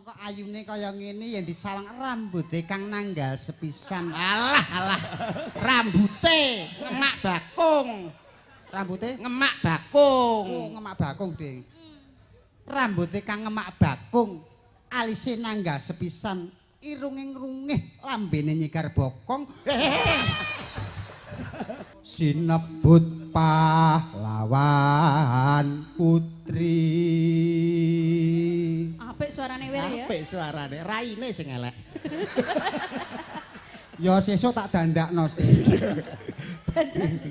Wong kok ayune kaya ngene yen disawang rambute kang nanggal sepisan. Alah alah. Rambute ngemak bakung. Rambute Ngemak bakung. Oh, ngemak bakung, Ding. Rambute kang ngemak bakung, alise nanggal sepisan, irunge ngrungih, lambene nyigar bokong. Sinebut pahlawan putri. Apik suarane Wir ya. Apik suarane, raine sing elek. Ya sesuk tak dandakno sih.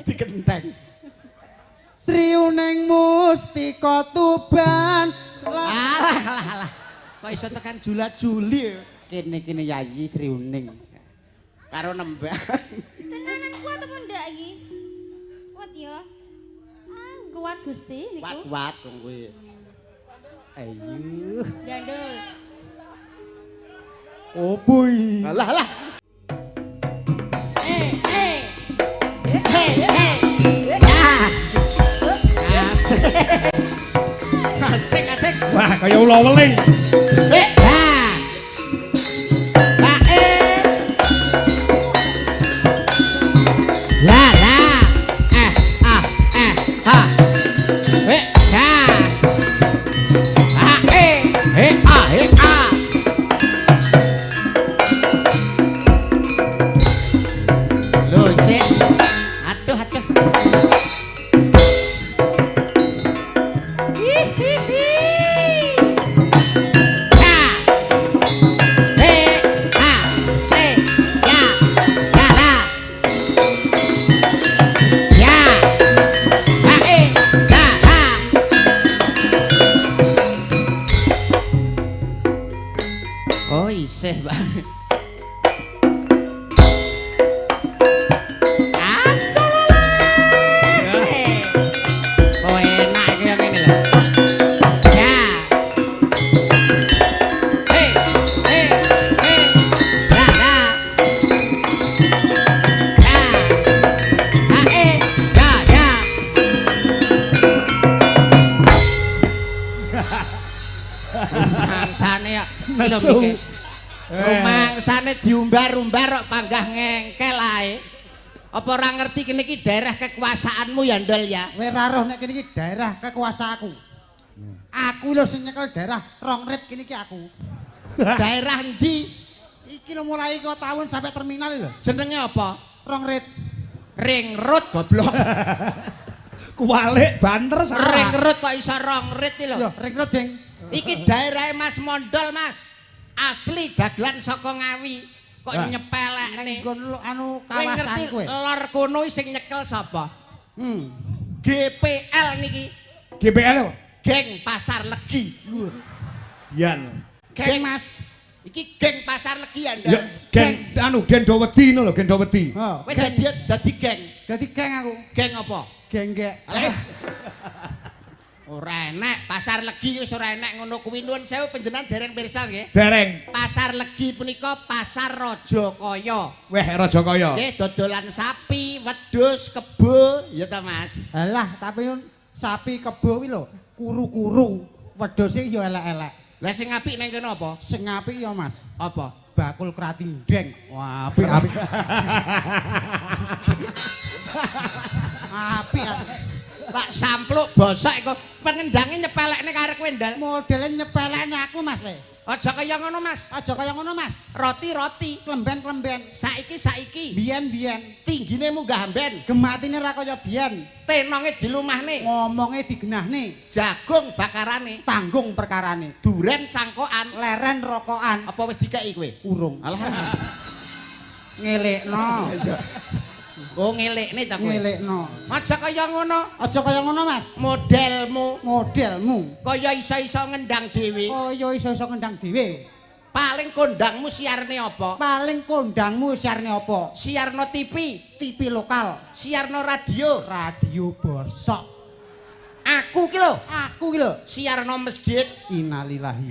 Dikenteng. Sri Uneng Mustika Tuban. Alah alah alah. Kok iso tekan jula-juli Kene-kene Yayi Sri Uning. Karo nembang. Tenanan kuat apa ndak iki? Kuat ya. Kuat Gusti niku. Kuat-kuat wong kuwi. Ayo. Gandul. Opo iki? Alah alah. Eh eh. Hei hei. Ya. Asik. Asik asik. Wah, kaya ula weling. Eh, ha. La eh. La la. Eh ah eh ha. Eh ha. Ha eh eh ah eh ah. Lho, sik. Aduh aduh. Hihihi. Ha. He ha he ya ya la. Ya. Ha e la la. Oh, isih, Pak. Asalalah. Oh, enak iki yang ngene lho. Ya. Hei, hei, hei. La la. Ya. Ha e ya ya. Rumangsane ya lho Nesu. mikir. Rumangsane diumbar-umbar kok panggah ngengkel ae. Apa ora ngerti kene iki daerah kekuasaanmu ya, Ndol ya? Kowe ora roh nek kene iki daerah kekuasaanku. Aku lho sing nyekel daerah rong rit kene iki aku. Daerah endi? Iki lho mulai kok tahun sampai terminal lho. Jenenge apa? Rong rit. Ring road goblok. Kuwalik banter salah. Ring road kok iso rong rit iki lho. Yo, ring road, Ding. Iki daerahe Mas Mondol, Mas. Asli dagelan saka Ngawi. Kok Wah. nyepelekne. Nggon lo anu Kowe ngerti kawasan kowe. lor kono sing nyekel sapa? Hmm. GPL niki, GPL apa? Geng Pasar Legi. Dian. Geng Mas. Iki geng Pasar Legi ya, Ya, Ndol. gen anu gen do wedi ngono lho, gen do wedi. Oh, Kowe dadi dadi geng. Dadi geng aku. Geng apa? Genggek. Alah. Ora enek, Pasar Legi wis ora enek ngono kuwi. Nuwun sewu panjenengan dereng pirsa nggih. Dereng. Pasar Legi punika pasar Rajakaya. Weh Rajakaya. Nggih, dodolan sapi, wedhus, kebo, ya ta Mas. Alah, tapi yun, sapi kebo kuwi lho, kuru-kuru. Wedhuse ya elek-elek. Lah sing apik nang kene apa? Sing apik ya, Mas. Apa? Bakul kratindeng. Wah, apik apik. Apik apik. Tak sampluk bosok iku pengendange nyepelekne karo kowe, Ndal. Modele nyepelekne aku, Mas le. Aja kaya ngono, Mas. Aja kaya ngono, Mas. Roti-roti. Klemben-klemben. Saiki-saiki Biyen-biyen. tinggine munggah amben, Gematine ra kaya biyen. tenonge dilumahne, Ngomonge digenahne, jagung bakarane, tanggung perkarane. duren cangkokan. Leren rokokan. Apa wis dikeki kowe? Urung. Alah. Ngelekno. Oh ngelekne ta kowe. Ngelekno. Aja kaya ngono. Aja kaya ngono, Mas. Modelmu Modelmu kaya iso-iso ngendang dhewe. kaya iso-iso ngendang dhewe. Paling kondangmu siarne apa? Paling kondangmu siarne apa? Siarno TV, TV lokal, siarno radio. radio bosok. Aku ki lho, Aku ki lho, siarno masjid innalillahi.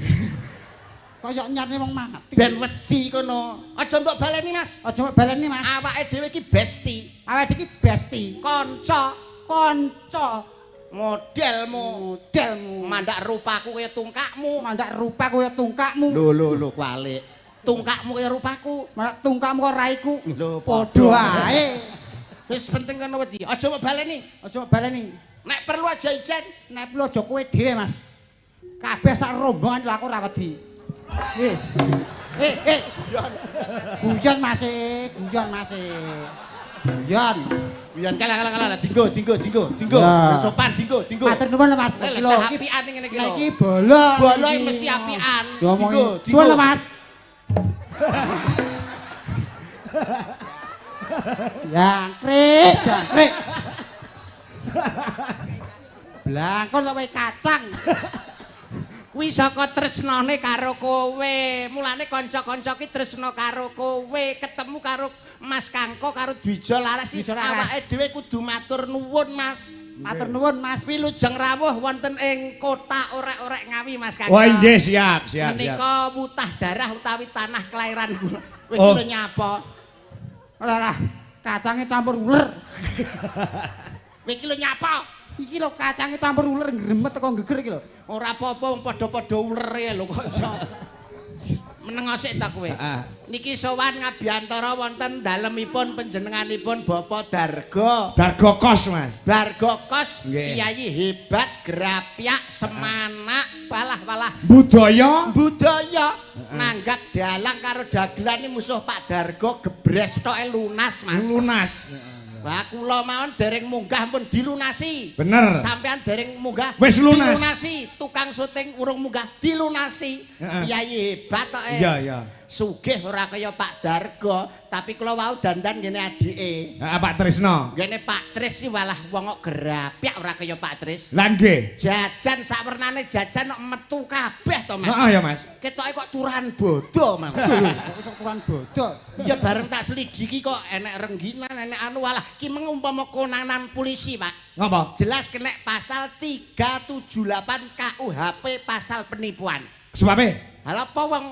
Kaya nyarne wong mati. ben wedi kono. Aja mbok baleni, Mas. Aja mbok baleni, Mas. Awake dhewe iki besti, Awake iki besti, kanca. kanca. Modelmu, Modelmu. Mandak rupaku kaya tungkakmu. Mandak rupa kaya tungkakmu. Lho lho lho kualik. Tungkakmu kaya rupaku. Mandak tungkakmu kaya raiku. Lho Padha ae. Wis penting kono wedi. Aja mbok baleni. Aja baleni. Nek perlu aja ijen. Nek perlu aja kowe dhewe, Mas. Kabeh sak rombongan lho aku ora wedi. Eh. Eh, eh. Guyon Mas, guyon Mas. Guyon. Guyon kalah kalah kalah dinggo dinggo dinggo dinggo. Ya. Sopan dinggo dinggo. Matur nuwun lho Mas. Lah, Iki lho, cah iki apian ngene iki lho. Iki bolo. Bolo iki mesti apian. Diomongi. Dinggo, dinggo. Suwun lho Mas. Jangkrik, jangkrik. Blangkon kok kacang. Kuwi saka tresnane karo kowe. Mulane kanca-kanca ki tresna karo kowe, ketemu karo Mas Kangko karo Dwija Laras iki Dwija Laras. awake dhewe kudu matur nuwun, Mas. Matur nuwun Mas. Wilujeng rawuh wonten ing kota Orek-orek Ngawi, Mas Kangko. Wah, nggih siap, siap, siap. Menika wutah darah utawi tanah kelahiran kula. Wis Oh. lho nyapa. Lah lah, kacangnya campur uler. Kowe iki lho nyapa. Iki lho kacangnya campur uler ngremet teko geger iki lho. Ora apa-apa wong padha-padha ulere lho kok iso. Meneng sik ta kowe. Heeh. Niki sowan ngabiyantara wonten dalemipun panjenenganipun Bapak Dargo. Dargo Kos, Mas. Dargo Kos Nggih. kiai hebat, grapyak, semanak, walah-walah Budaya budaya nanggap dalang karo dagelan ini musuh Pak Dargo gebres toke lunas Mas. lunas. Wah kula mawon dereng munggah pun dilunasi. Bener. Sampean dereng munggah Wis lunas. Dilunasi, tukang syuting urung munggah dilunasi. Heeh. Kiai hebat tok. Iya, iya. Sugih ora kaya Pak Dargo, tapi kula wau dandan ngene adike. Heeh, Pak Trisno. Ngene Pak Tris sih walah wong kok grapyak ora kaya Pak Tris. Lah nggih. Jajan sakwernane jajan kok metu kabeh to Mas. Heeh ya, Mas. Ketoke kok turahan bodo, Mas. Kok iso tuan bodo. Ya bareng tak selidiki kok enek rengginan, enek anu walah ki meng umpama konangan polisi, Pak. Ngapa? Jelas kena pasal 378 KUHP pasal penipuan. Sebabe? Halah apa wong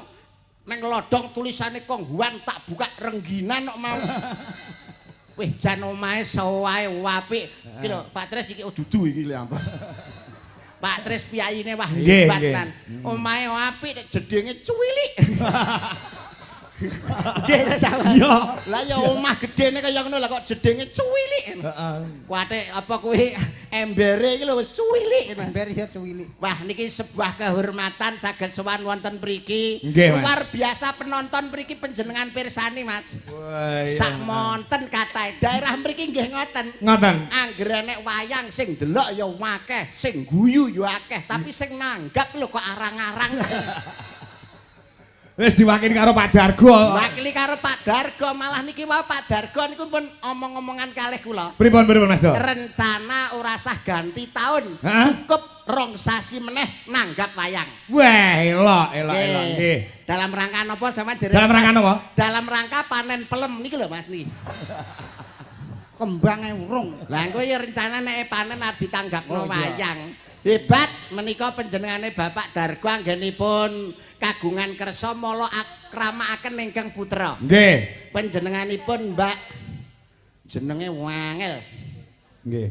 neng lodong tulisane Kong Huan tak buka rengginan kok mau. Wih, jan omahe sawae apik. Iki lho, Pak Tris iki oh dudu iki lho ampun. Pak Tris piyayine wah Nggih, hebat nggih. nan. Omahe apik nek jedinge cuwilik. Nggih ta sama. Iya. Lah ya omah gedene kaya ngono lah kok jedinge cuwilik. Heeh. Kuate apa kuwi embere iki lho wis cuwilik. Ember ya cuwilik. Wah niki sebuah kehormatan saged sowan wonten mriki. Nggih, Mas. Luar biasa penonton mriki panjenengan pirsani, Mas. Wah, iya. Sak monten katahe. Daerah mriki nggih ngoten. Ngoten. Anggere nek wayang sing ndelok ya akeh, sing guyu ya akeh, tapi sing nanggap lho kok arang-arang. Wis diwakili karo Pak Dargo. Wakili karo Pak Dargo, malah niki wau Pak Dargo niku pun omong-omongan kalih kula. Pripun pripun Mas Do? Rencana ora sah ganti tahun. Heeh. Cukup rong sasi meneh nanggap wayang. Wah, elok elok elok nggih. Dalam rangka napa sampean dereng? Dalam rangka napa? Dalam rangka panen pelem niki lho Mas niki. Kembange urung. Lah engko ya rencana nek panen arep ditanggapno Oh, iya. wayang. Hebat menika panjenengane Bapak Dargo anggenipun kagungan kersa mala akramakaken ingkang putra. Nggih. Panjenenganipun Mbak jenenge wangel. Nggih.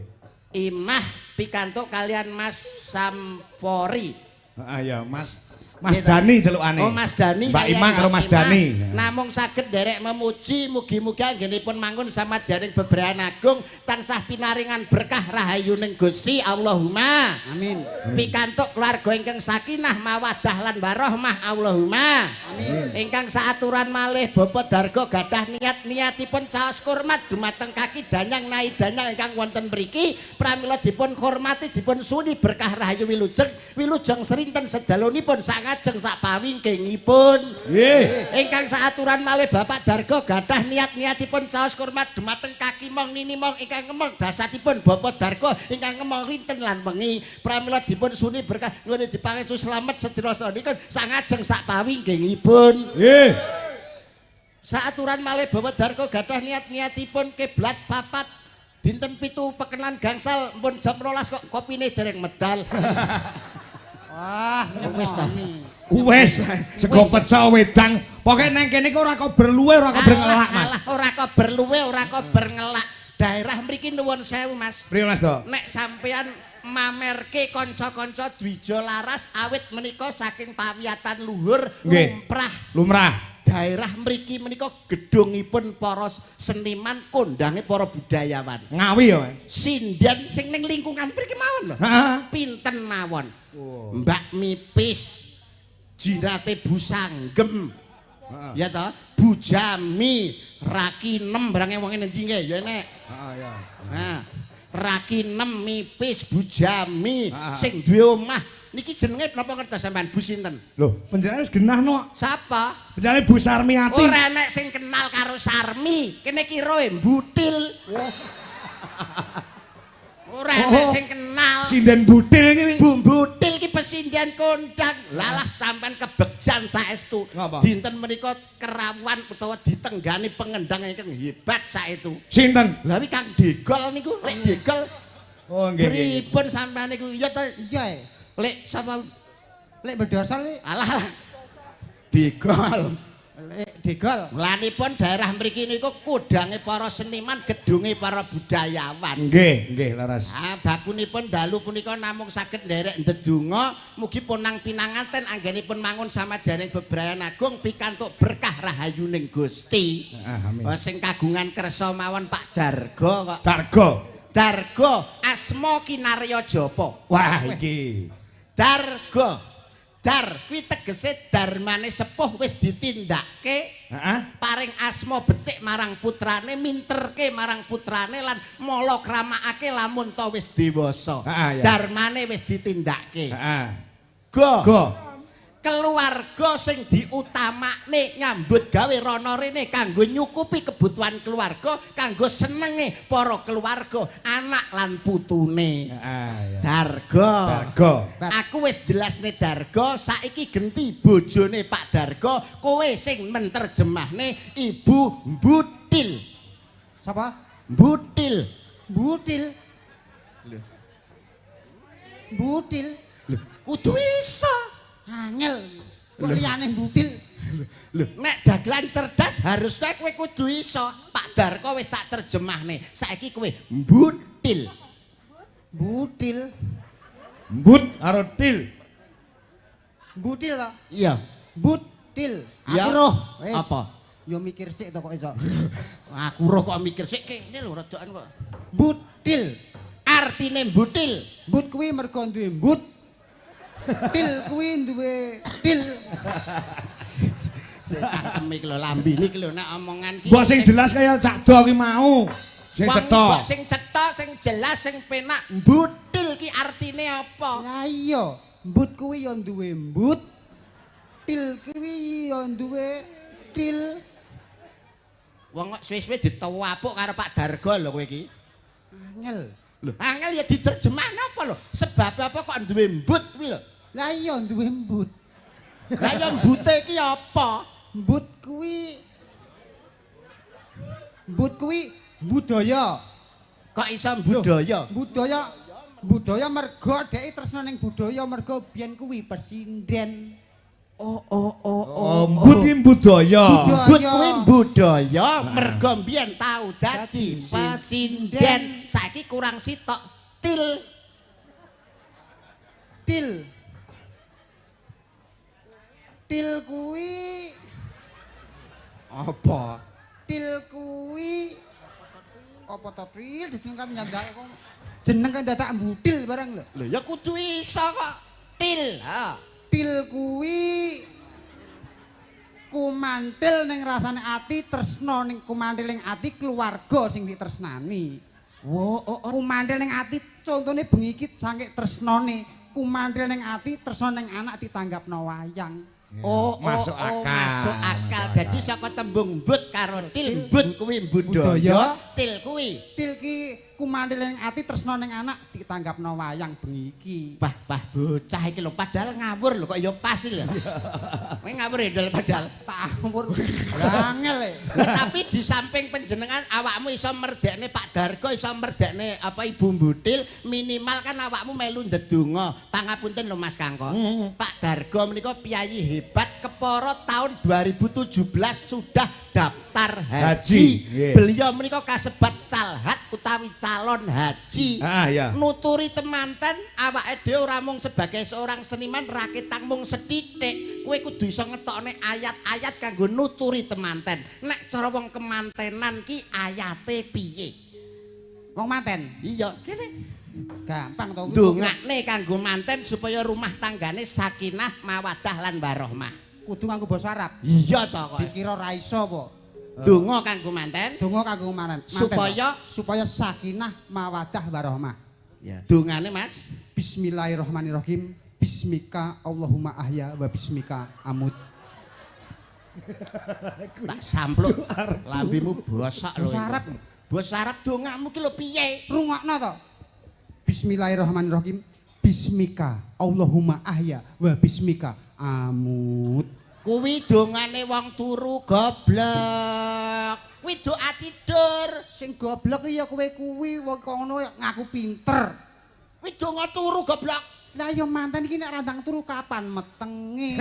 Imah pikantuk kalian Mas Samfori. Heeh ya, Mas. Mas Dani celukane. Oh Mas Dani Mbak kalian Imah karo Mas Imah. Dani. Namung saged nderek memuji mugi-mugi anggenipun mangun samadyaning bebrayan agung tansah pinaringan berkah rahayuning Gusti Allahumma. Amin. Pikantuk keluarga ingkang sakinah mawadah lan warahmah Allahumma. Amin. Ingkang saaturan malih Bapak Dargo gadah niat-niatipun caos kurmat dumateng kaki danyang nai danyang ingkang wonten mriki pramila dipun hormati dipun suni berkah rahayu wilujeng wilujeng serinten sedalunipun sangajeng sakpawingkingipun. Nggih. Ingkang saaturan malih Bapak Dargo gadah niat-niatipun caos kurmat dumateng kaki mong nini mong ingkang ngemong dasatipun Bapak Dargo ingkang ngemong rinten lan wengi pramila dipun suni berkah nyuwun dipangestu slamet sedina sanika sangajeng sakpawingkingipun. Nggih. Saaturan malih Bapak Dargo gadah niat-niatipun kiblat papat dinten 7 pekenan gangsal pun jam 12 kok kopine dereng medal. Wah, wis ta. Wis sego pecel wedang. Pokoke nang kene iki ora kober luwe, ora kober ngelak, Mas. Alah, ora kober luwe, ora kober ngelak. Daerah mriki nuwun sewu, Mas. Priye Mas Do? Nek sampean Mamerke kanca-kanca Dwija Laras awit menika saking pawiyatan luhur lumrah Lumrah. Daerah mriki menika gedhungipun para seniman, kondange para budayawan. Ngawi ya, Mas. Sinden sing ning lingkungan mriki mawon lho. Heeh. Pinten mawon. Mbak Mipis, Jirate Bu Sanggem. Ya toh, Bu Jami, Rakinem barange wong endi nggih ya enek. Heeh, ya. Nah, Rakinem, Mipis, Bu Jami sing duwe omah niki jenenge napa ngertos sampean, Bu sinten? Loh, panjenengan wis genah no. Sapa? Panjenengan Bu Sarmiati. Ora enek sing kenal karo Sarmi. Kene ki roe mbutil. Ora enek sing kenal. Sinden butil iki. Bu Mbutil ki pesinden kondang. Lalah, sampean kebegjan saestu. Ngapa? Dinten menika kerawuhan utawa ditenggani pengendang ingkang hebat saestu. Sinten? Lah wi Kang Degol niku, Lek Degol. Oh, nggih nggih. Pripun sampean niku? Ya to, Iya. Eh. Lek sapa? Lek bedosol iki, Alah alah. Degol. Lek Degol. Lanipun daerah mriki niku kudange para seniman, gedunge para budayawan. Nggih, nggih leres. Ah, bakunipun dalu punika namung saged nderek ndedonga mugi ponang pinanganten anggenipun mangun samadyaning bebrayan agung pikantuk berkah rahayuning Gusti. Ah, amin. Oh, sing kagungan kersa mawon Pak Dargo kok. Dargo. Dargo asma kinarya japa. Wah, iki. Dargo. Dar kuwi tegese darmane sepuh wis ditindakke. Heeh. Paring asma becik marang putrane, minterke marang putrane lan mala kramakake lamun ta wis dewasa. Ha, ya. Darmane wis ditindakke. Heeh. Go. Go. Keluarga sing diutamakne nyambut gawe rono rene kanggo nyukupi kebutuhan keluarga, kanggo senenge para keluarga, anak lan putune. Heeh, ya. Dargo. Dargo. Aku wis jelasne Dargo, saiki genti bojone Pak Dargo, kowe sing menterjemahne Ibu Mbutil. Sapa? Mbutil. Butil. Butil. Lho, kudu iso. Angel. Kok liyane butil. Lho, nek dagelan cerdas harusnya kowe kudu iso. Pak Darko wis tak terjemahne. Saiki kowe mbutil. Butil. Mbut karo til. Butil to? Iya. Butil. Ya. Aku roh. Wis. Apa? Yo mikir sik to kok iso. Aku roh kok mikir sik kene lho rodokan kok. Butil. Artine mbutil. But kuwi mergo duwe but. Til kuwi duwe til. Sik, cangkem iki lho, lambene iki lho nek omongan ki. Mbok sing jelas kaya Cak Do ki mau. Sing Wong cetha. mbok sing cetha, sing jelas, sing penak. Mbutil ki artine apa? Lah iya, but kuwi ya duwe but. Til kuwi ya duwe til. Wong kok suwe-suwe ditawapuk karo Pak Dargo lho kowe iki. Angel. Lho, angel ya diterjemahne apa lho? Sebab apa kok duwe mbut kuwi lho? Lah iya duwe mbut. Lah ya mbute iki apa? But kuwi budaya. Kok iso budaya? Budaya, budaya mergo dhek tresna ning budaya mergo biyen kuwi pesinden. Oh. Oh, mbut ki budaya. Budaya. Mbut kuwi budaya mergo mbiyen tau dadi Dadi pesinden. Saiki kurang sitok til. Til. Til kuwi Apa? Til kuwi apa to til jeneng kan nyandak kok. Jeneng kan dadak butil barang lho. Lho ya kudu iso kok. Til. Ha. Til kuwi kumantil ning rasane ati tresna ning kumantil ning ati keluarga sing ditresnani. Wo oh. Kumantil ning ati contone bengi iki saking tresnane kumantil ning ati tresna ning anak ditanggapno wayang. Oh, Masuk oh, akal. Masuk akal. Masuk Dadi saka tembung but karo til, but kuwi budaya, Budaya. til kuwi. Til ki kumantil ning ati tresna ning anak ditanggapno wayang bengi iki. Bah, bah, bocah iki lho padahal ngawur lho kok ya pas iki lho. Kowe ngawur ya Dol, padahal. Tawur angel e. Lah, tapi di samping penjenengan awakmu iso merdekne Pak Dargo, iso merdekne apa Ibu Mbutil, minimal kan awakmu melu ndedonga. Pangapunten lho Mas Kangko. Pak Dargo menika piyayi hebat kepara tahun 2017 sudah daftar haji. Haji, nggih. Beliau menika kasebat calhat utawa utawi calon haji. Ah, iya. Nuturi temanten awake dhewe ora mung sebagai seorang seniman raketang mung sethithik. Kowe kudu iso ngetokne ayat-ayat kanggo nuturi temanten. Nek cara wong kemantenan ki ayate piye? Wong manten. Iya, kene. Gampang to kuwi. Ndongakne kanggo manten supaya rumah tanggane sakinah, mawadah lan warohmah. Kudu nganggo basa Arab. Iya to kok. Dikira ra iso apa? Donga kanggo manten. Donga kanggo manten. Supaya? Supaya sakinah, mawadah warohmah. Ya. Dongane, Mas. Bismillahirrahmanirrahim. Bismika Allahumma ahya wa bismika amut. Tak sampluk lambimu bosok lho. Basa Arab. Basa Arab dongamu ki lho piye? Rungokno to. Bismillahirrahmanirrahim. Bismika Allahumma ahya wa bismika amut. Kuwi dongane wong turu goblok. Kuwi doa tidur. Sing goblok ya kowe kuwi wong kok ngono ngaku pinter. Kuwi donga turu goblok. Lah ya manten iki nek randang turu kapan metenge?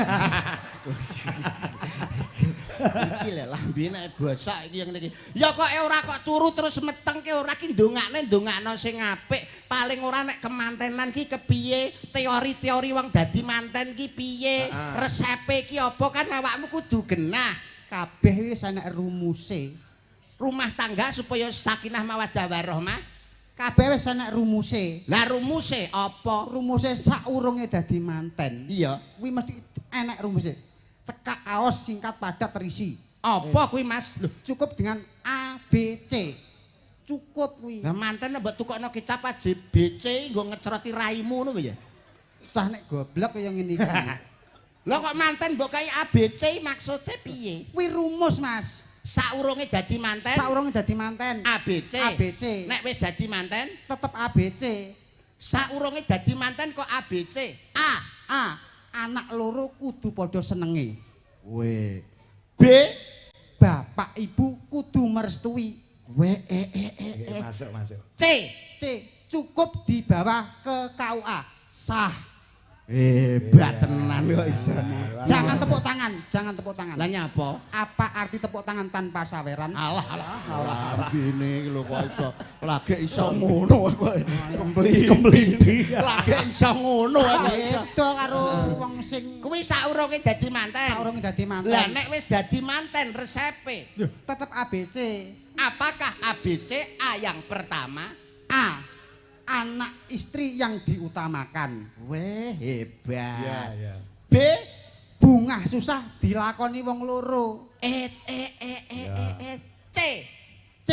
Iki lho lambe nek bosok iki yang niki. Ya kok ora kok turu terus meteng ki ora ki ndongakne ndongakno sing apik. Paling ora nek kemantenan ki kepiye? Teori-teori wong dadi manten ki piye? Resepe ki apa kan awakmu kudu genah. Kabeh wis enek rumuse. Rumah tangga supaya sakinah mawaddah warahmah. Kabeh wis enek rumuse. Lah rumuse apa? Rumuse saurunge dadi manten. Iya. Kuwi mesti enek rumuse. Cekak aos singkat padat terisi. Apa kuwi, Mas? Loh, cukup dengan A B C. Cukup kuwi. Lah manten mbok tukokno kecap aja B C nggo ngecroti raimu ngono piye? Tah nek goblok kaya ngene iki. Lah kok manten mbok kai A B C maksudnya piye? Kuwi rumus, Mas. Saurunge dadi manten Saurunge dadi manten A B C. A B C. Nek wis dadi manten tetep A B C. Saurunge dadi manten kok A B C. A. A. Anak loro kudu padha senenge. W. B. Bapak ibu kudu merestui. W E E E E. Masuk, masuk. C. C. Cukup dibawa ke KUA. Sah. Hebat tenan kok iso. Jangan tepuk tangan, jangan tepuk tangan. Lah nyapa? Apa arti tepuk tangan tanpa saweran? Alah alah alah lambene iki lho kok iso. Lagi iso ngono kok. Kempli. Kemlinthi. Lagi iso ngono kok iso. Beda karo wong sing Kuwi saurunge dadi manten. saurunge dadi manten. Lah nek wis dadi manten resepe. Tetep ABC. Apakah ABC A yang pertama? A. Anak istri yang diutamakan. Weh, hebat. Iya, iya. B Bungah susah dilakoni wong loro. E E E E E E C. C.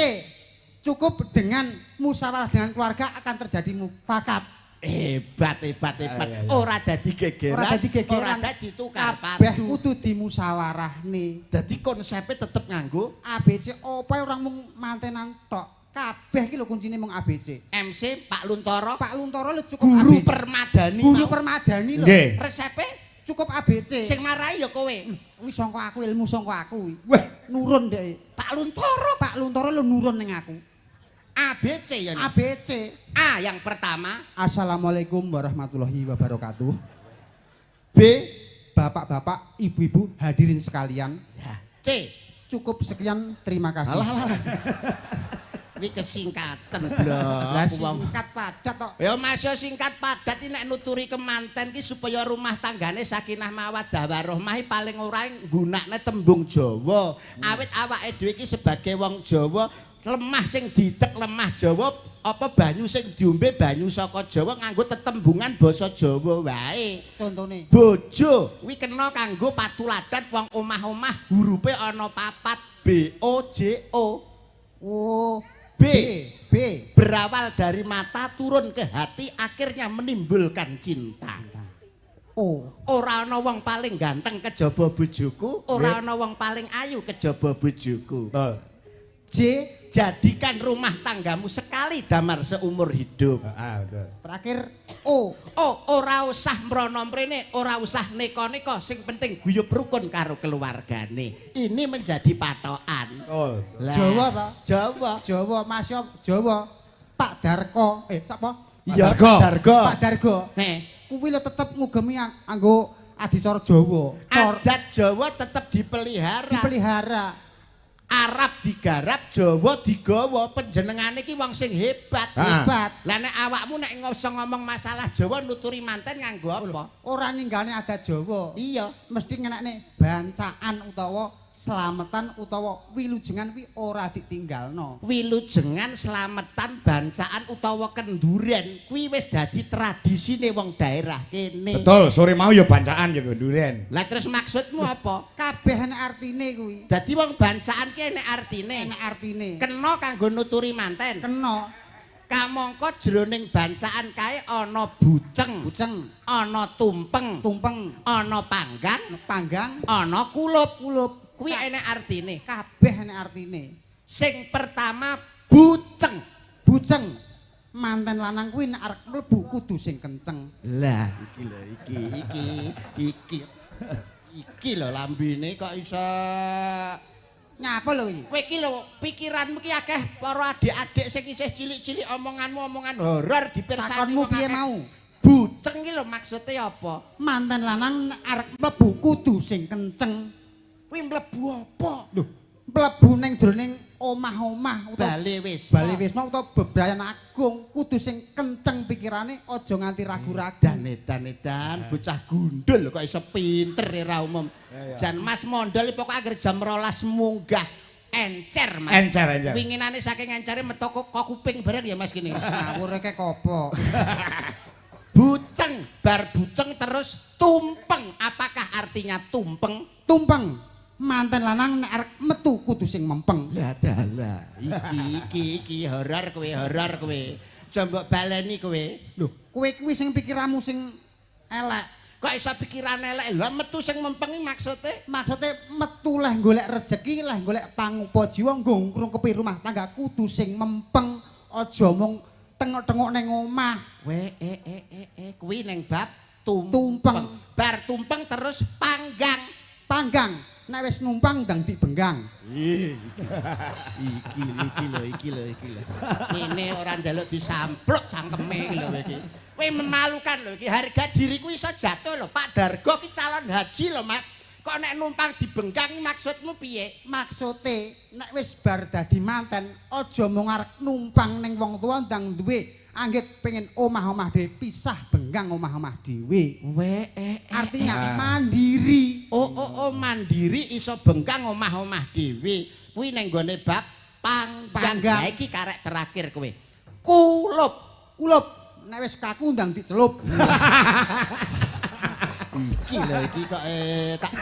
Cukup dengan musyawarah dengan keluarga akan terjadi mufakat. Hebat, hebat, hebat. Iya, iya. Ora dadi gegeran, Ora dadi gegeran. Ora dadi tukar Kabeh padu. kudu dimusyawarahne. Dadi konsepnya tetep nganggo ABC apa ora mung mantenan tok. Kabeh iki lho kuncine mung ABC. MC Pak Luntoro, Pak Luntoro lho cukup Guru ABC. Permadani. Guru mau. Permadani lho. Nggih. Resepe Cukup ABC. sing marai ya kowe. Kuwi sangka aku ilmu sangka aku kuwi. Wah, Nurun dhek. Pak Luntoro. Pak Luntoro lho nurun ning aku. ABC ya. Nek? ABC. A yang pertama, Assalamualaikum warahmatullahi wabarakatuh. B, Bapak-bapak, ibu-ibu, hadirin sekalian. ya. C. Cukup sekian, terima kasih. Alah alah. alah. Kuwi kesingkatan, blok. Lah Wong. singkat padat tok. Ya Mas yo singkat padat iki nek nuturi kemanten ki supaya rumah tanggane sakinah mawaddah warahmah paling ora nggunakne tembung Jawa. Awit awake dhewe iki sebagai wong Jawa, lemah sing didek lemah Jawa apa banyu sing diombe banyu saka Jawa nganggo tetembungan basa Jawa wae. Contone. Bojo kuwi kena kanggo patuladan wong omah-omah hurufe ana papat B O J O. Oh, B. B. Berawal dari mata turun ke hati akhirnya menimbulkan cinta. O. Ora ana wong paling ganteng kejaba bojoku, ora ana wong paling ayu kejaba bojoku. Betul. J. Jadikan rumah tanggamu sekali damar seumur hidup. Ah, betul. Terakhir O. Oh, ora usah mrono mrene, ora usah neko-neko, sing penting guyub rukun karo keluargane. Ini menjadi patokan. Betul. Lah, Jawa ta? Jawa. Jawa, Mas yo Jawa. Pak Darko, sapa? Iya, Dargo. Pak Dargo. Pak Dargo. Nih, Kuwi lho tetep ngugemi anggo adicara Jawa. Cor adat Jawa tetep dipelihara. dipelihara. Arab digarap, Jawa digawa, panjenengane iki wong sing hebat. Hebat. Lah nek awakmu nek iso ngomong masalah Jawa nuturi manten nganggo apa? Ora ninggalne adat Jawa. Iya. Mesti ngenakne bancaan utawa slametan utawa wilujengan kuwi ora ditinggalno. Wilujengan, slametan, bancaan utawa kenduren kuwi wis dadi tradisine wong daerah kene. Betul, sore mau ya bancaan ya kenduren. Lah terus maksudmu apa? Kabeh enek artine kuwi. Dadi wong bancaan ki enek artine. Enek artine. Kena kanggo nuturi manten. Kena. Kamangka jroning bancaan kae ana buceng, buceng, ana tumpeng, tumpeng, ana panggang, panggang, ana kulup. Kulup. Kuwi enek artine. Kabeh enek artine. Sing pertama buceng. Buceng. Manten lanang kuwi nek arep mlebu kudu sing kenceng. Lah iki lho, iki iki iki. Iki lho lambene kok iso Nyapa lho iki? Kowe iki lho pikiranmu ki akeh para adik-adik sing isih cilik-cilik, omonganmu omongan horor dipirsani. Takonmu Wong piye akeh. mau? Buceng iki lho maksude apa? Manten lanang nek arep mlebu kudu sing kenceng. Kuwi mlebu apa? Lho, mlebu ning jroning omah-omah utawa Bale wis. bali wisma utawa bebrayan agung kudu sing kenceng pikirane, aja nganti ragu-ragu. Dan edan edan, bocah gundul kok iso pinter ora umum. Jan Mas Mondol iki pokoke anggere jam 12 munggah encer, Mas. Encer, encer. Winginane saking encere metu kok kuping bareng ya, Mas, kene. Ngawur kek kopo. Buceng, bar buceng terus tumpeng. Apakah artinya tumpeng? Tumpeng. Manten lanang nek arep metu kudu sing mempeng. Lah dalah, iki iki iki horor kowe, horor kowe. Coba baleni kowe. Lho, kowe kuwi sing pikiranmu sing elek. Kok iso pikiran elek? Lah metu sing mempeng iki maksude? Maksude metu leh golek rejeki, leh golek pangupa jiwa nggo ngrungkepi rumah tangga kudu sing mempeng, aja mung tengok-tengok ning omah. We e e e e kuwi ning bab tumpeng. Tumpeng. Bar tumpeng terus panggang. Panggang, nek wis numpang ndang dibenggang. Iki iki lho, iki lho, iki lho. Ngene ora njaluk disampluk cangkeme iki lho kowe iki. Kowe memalukan lho iki, harga diriku iso jatuh lho. Pak Dargo ki calon haji lho, Mas. Kok nek numpang dibenggang maksudmu piye? Maksude nek wis bar dadi manten aja mung arep numpang ning wong tuwa, ndang duwe anggit pengen omah-omah dhewe, pisah benggang omah-omah dhewe. We e Artinya Ah. mandiri. Oh oh oh, mandiri iso bengkang omah-omah dhewe. Kuwi ning gone bab panggang. Panggang. Lah iki karek terakhir kowe. Kulup. Kulup, nek wis kaku ndang dicelup. Iki lho iki kok tak.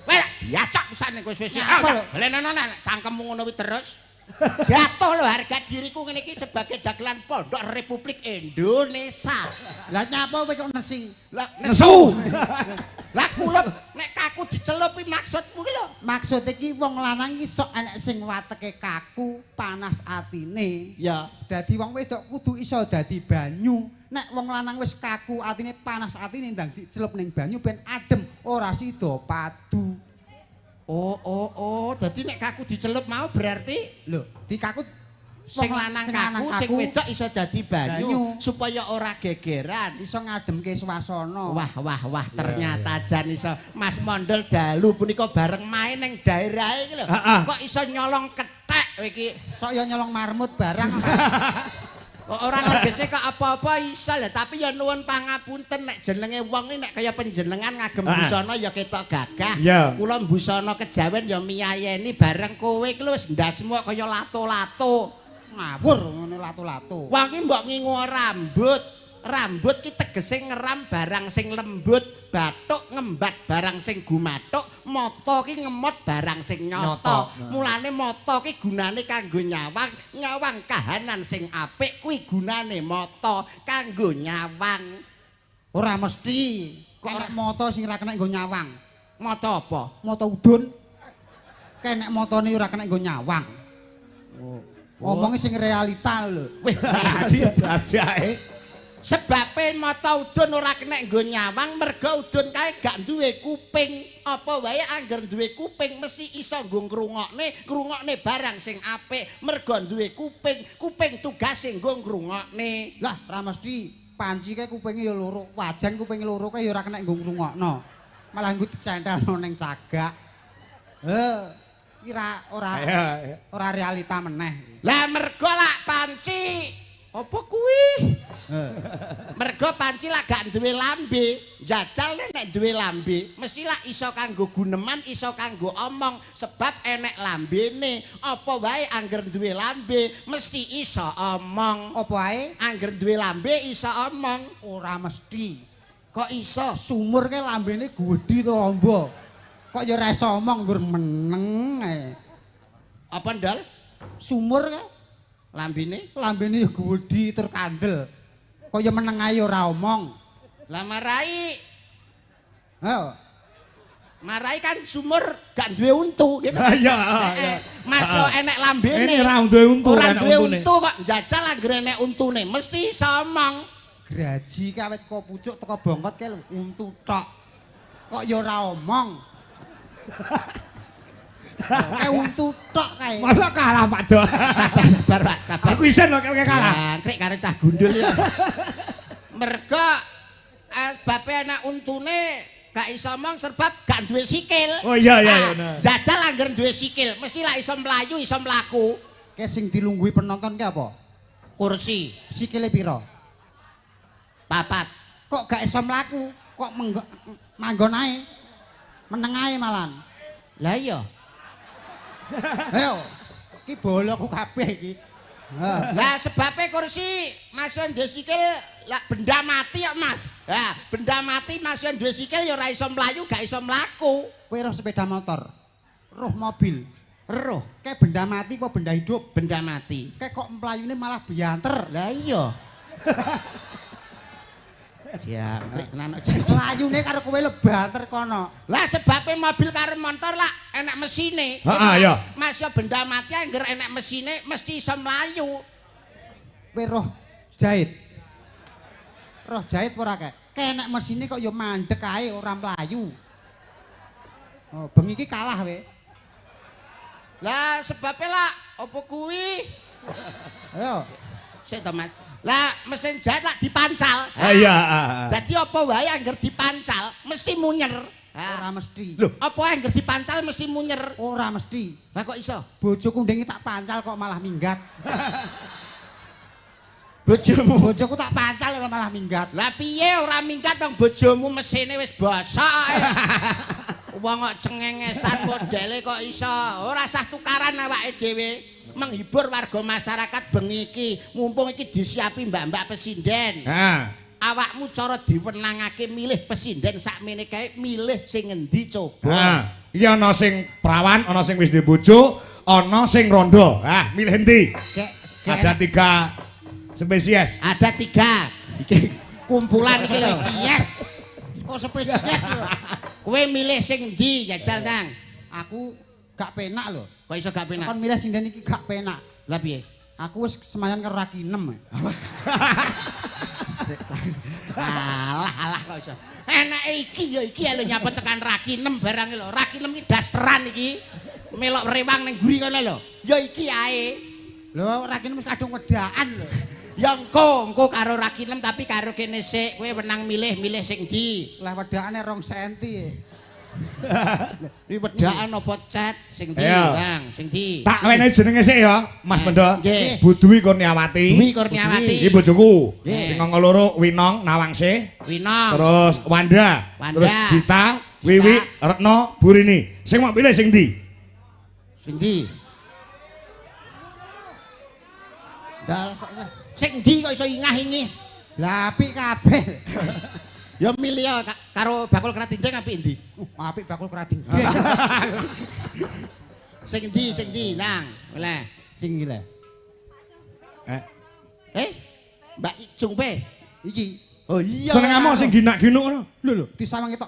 Weh, biacak pisan kowe wis. Nyapa lho? Lenono nek cangkemmu ngono kuwi terus. Jatuh lho harga diriku ngene iki sebagai dagelan pondok Republik Indonesia. Lah nyapa kowe kok nesi? Lah Nesu. Lah kulup nek kaku dicelup iki maksudmu ki lho. Maksud iki wong lanang iki sok enek sing wateke kaku, panas atine. Ya. Dadi wong wedok kudu iso dadi banyu. Nek wong lanang wis kaku atine, panas atine, ndang dicelup ning banyu ben adem, ora sida padu. Oh oh oh, dadi nek kaku dicelup mau berarti Lho, dikaku sing lanang kaku, sing wedok iso dadi banyu, Banyu. Supaya ora gegeran. Iso ngademke swasana. Wah wah wah, ternyata jan iso Mas Mondol dalu punika bareng main ning daerahe iki lho. Ha-ha. Kok iso nyolong kethek kowe iki? Sok ya nyolong marmut barang. Kok ora tegese kok apa-apa iso lho, tapi ya nuwun pangapunten, nek jenenge wong iki nek kaya panjenengan ngagem busana ya ketok gagah. Kula busana kejawen ya miyayeni, bareng kowe iki lho wis ndasmu kaya lato-lato. Ngawur ngene lato-lato. Wong iki mbok ngingu rambut. Rambut ki tegese ngeram barang sing lembut, bathuk ngembat barang sing gumathuk, mata ki ngemot barang sing nyata. Nyata. Mulane mata ki gunane kanggo nyawang, nyawang kahanan sing apik kuwi gunane mata kanggo nyawang. Ora mesti. Kok nek mata sing ora kena nggo nyawang. Mata apa? Mata udun. Kenek matane ora kena nggo nyawang. Oh. Ngomongi sing realita lho. Wih, Ajake. Sebabe mata udun ora kena nggo nyawang mergo udun kae gak duwe kuping. Apa wae angger duwe kuping mesti iso nggo ngrungokne, ngrungokne barang sing apik. Mergo duwe kuping, kuping tugase nggo ngrungokne. Lah, ora mesti, panci kae kupinge ya loro, wajan kupinge loro kae ya ora kena nggo ngrungokno. Malah nggo dicentelno ning cagak. Heh. Kira ora Ayo, ayo. ora realita meneh. Lah mergo lak panci apa kuwi? Mergo panci lak gak duwe lambe, jajal nek duwe lambe, mesti lak iso kanggo guneman, iso kanggo omong, sebab enek lambene. Apa wae angger duwe lambe, mesti iso omong. Apa ae? Angger duwe lambe iso omong. Ora mesti. Kok iso? Sumur ke lambene gedhi to amba. Kok ya ora iso omong nggur meneng ae. Apa ndol? Sumur ke Lambene? lambene ya gedhi tur kandel. Kok ya meneng ae ora omong. Lah marai, Ayo. marai kan sumur gak duwe untu gitu. Iya, iya. Mas yo enek lambene. Ini ora duwe untu, Ora enek duwe untune. untu kok njajal anggere enek untune, mesti iso omong. Graji kawit kok pucuk teko bongkot kae lho untu tok. Kok ya ora omong. Kae untu tok kae. Masa kalah Pak Dol? Sabar, sabar, Pak, sabar. Aku isen lho kayak kalah. Jangkrik karo cah gundul ya. Mergo bape enek untune gak iso omong sebab gak duwe sikil. Oh iya iya Ah, iya. Bener. Jajal angger duwe sikil, mesti lak iso mlayu, iso mlaku. Kae sing dilungguhi penonton ki apa? Kursi Sikile pira? papat. Kok gak iso mlaku? Kok manggon ae? Meneng ae malan. Lah iya. Ayo. Ki boloku kabeh iki. Ha. Lah sebabe kursi Mas yo duwe sikil lah benda mati kok Mas. Lah benda mati Mas yo duwe sikil ya ora iso mlayu, gak iso mlaku. Kowe roh sepeda motor. Roh mobil. Roh Kae benda mati apa benda hidup? benda mati. Kae kok mlayune malah bianter. Lah iya. Jangkrik tenan kok. Mlayune karo kowe lho banter kono. Lah sebabe mobil karo motor lah enek mesine. Heeh, iya. Mas yo benda mati angger enek mesine mesti iso mlayu. Kowe roh jahit. Roh jahit ora kae? Kae enek mesine kok ya mandek ae ora mlayu. Oh, bengi iki kalah we. Lah sebabe lah apa kuwi? Ayo. Sik to Mas. Lah mesin jahit lah dipancal. Ah, iya, ah, ah. Dadi apa wae angger dipancal mesti munyer. Ora mesti. Lho, apa angger dipancal mesti munyer? Ora mesti. Lah kok iso? Bojoku ndengi tak pancal kok malah minggat. Bojomu. Bojoku tak pancal malah minggat. Lah piye ora minggat wong bojomu mesine wis bosok ae. Wong kok cengengesan modele kok iso. Ora sah tukaran awake dhewe. Menghibur warga masyarakat bengi iki. Mumpung iki disiapi mbak-mbak pesinden. Ha. Awakmu cara diwenangake milih pesinden sakmene kae milih sing ngendi coba. Ha. Iki ana sing prawan, ana sing wis duwe bojo, ana sing rondo. Ah, milih endi? Kek Ada 3 spesies. Ada 3. Iki kumpulan iki lho. spesies. Kok spesies lho? Kowe milih sing endi jajal Kang? Aku gak penak lho. Kok iso gak penak? Kon milih sinden iki gak penak. Lah piye? Aku wis semayan karo Rakinem. Alah alah kok iso. Enake iki ya iki lho nyapa tekan Rakinem barang lho. Rakinem iki dasteran iki. Melok rewang ning guri kono lho. Ya iki ae. Lho Rakinem wis kadung wedaan lho. Ya engko, engko karo Rakinem tapi karo kene sik kowe wenang milih-milih sing ndi. Lah wedakane 2 senti. Iki wedaan apa cet sing ndi, Ayo. Kang? Sing ndi? Tak wenehi jenenge sik ya, Mas Bendo. Nggih. Bu Dwi Kurniawati. Dwi Kurniawati. Iki bojoku. Nggih. Sing angka loro Winong Nawangsih. Winong. Terus Wanda, Wanda. terus Dita, Wiwi, Retno, Burini. Sing mau pilih sing ndi? Sing ndi? Dal kok iso. Sing ndi kok iso ingah-ingih? Lah apik kabeh. Ya milih ya karo bakul kratindeng apik ndi? Apik bakul krading. Sing ndi sing ndi nang? Oleh. Sing iki lho. Eh. Eh? Mbak Ijung pe. Iki. Oh iya. Seneng sing ginak-ginuk ngono. Lho lho, disawangi tok.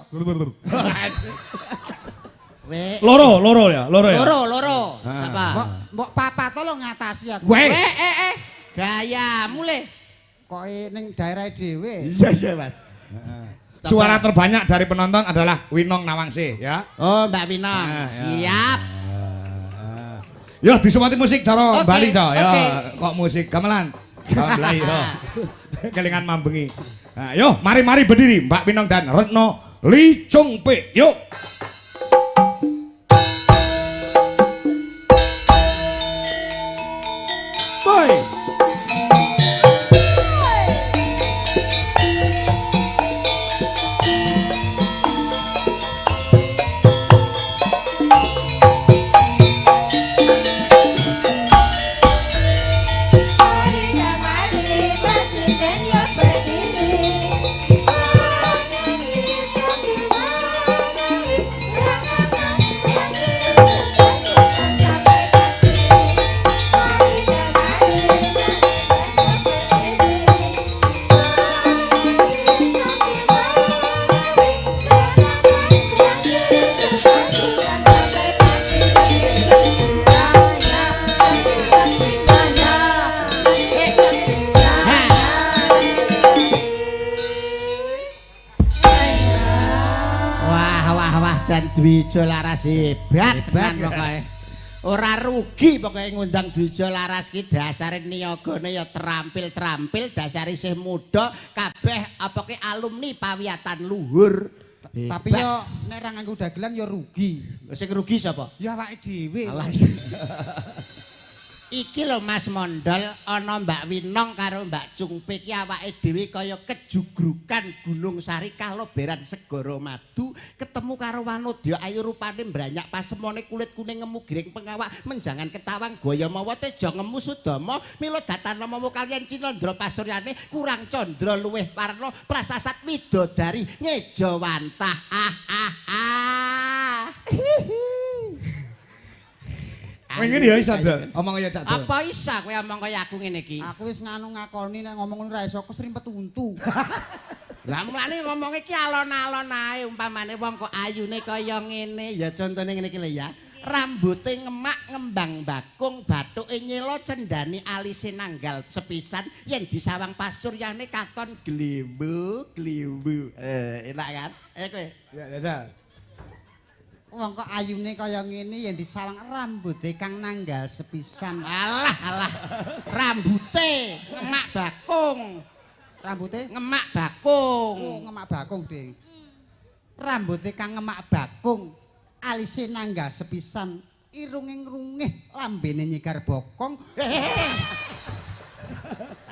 We. Loro, loro ya, loro ya. Loro, loro. Ah. Sapa? Mbok mbok papa to lho ngatasi aku. Weh. Eh eh eh. Gayamu le. Kok ning daerah dhewe. Iya iya, Mas. Suara terbanyak dari penonton adalah Winong Nawangsih ya. Oh, Mbak Winong. Ah, ya. Siap. Yo disupati musik cara Oke, Bali co. Yo oke. kok musik gamelan. Gamelan yo. Kelingan mambengi. Nah, yo mari-mari berdiri Mbak Winong dan Retno Lee Chung Pe. Yuk. Dwija Laras hebat tenan pokoke. Ora rugi pokoke ngundang Dwija Laras ki, dasare niyagane ya terampil-terampil, dasare isih muda, kabeh apa ki alumni pawiyatan luhur. Tapi yo nek ra nganggo dagelan yo rugi. Sing rugi sapa? Ya awake dhewe. Alah. Iki lho Mas Mondol, ana Mbak Winong karo Mbak Cungpe iki awake dhewe kaya kejugrukan Gunung Sari kaloberan segara madu, ketemu karo Wanodya ayu rupane mbranyak pasemone kulit kuning ngemu giring pengawak menjangan ketawang gaya mawa teja ngemu sudama mila datan mawa kaliyan Cinandra pasuryane kurang candra luwih warna prasasat widodari ngejawantah ah ah ah. Kowe ngene ya iso, Dol. Omong kaya Cak Dol. Apa isa kowe omong kaya aku ngene iki? Aku wis nganu ngakoni nek ngomong ngono ra iso kesrimpet untu. Lah mulane ngomong iki alon-alon ae, umpamane wong kok ayune kaya ngene, ya contone ngene iki lho ya. Rambute ngemak ngembang bakung, bathuke nyela cendani alise nanggal sepisan, yen disawang pasuryane katon glewu glewu. Enak kan? Ayo kowe. Ya, jajal. Wong kok ayune kaya ngene yen disawang rambute kang nanggal sepisan. Alah alah. Rambute ngemak bakung. Rambute Ngemak bakung. Oh, ngemak bakung, Ding. Rambute kang ngemak bakung, alise nanggal sepisan, irunge ngrungih, lambene nyigar bokong.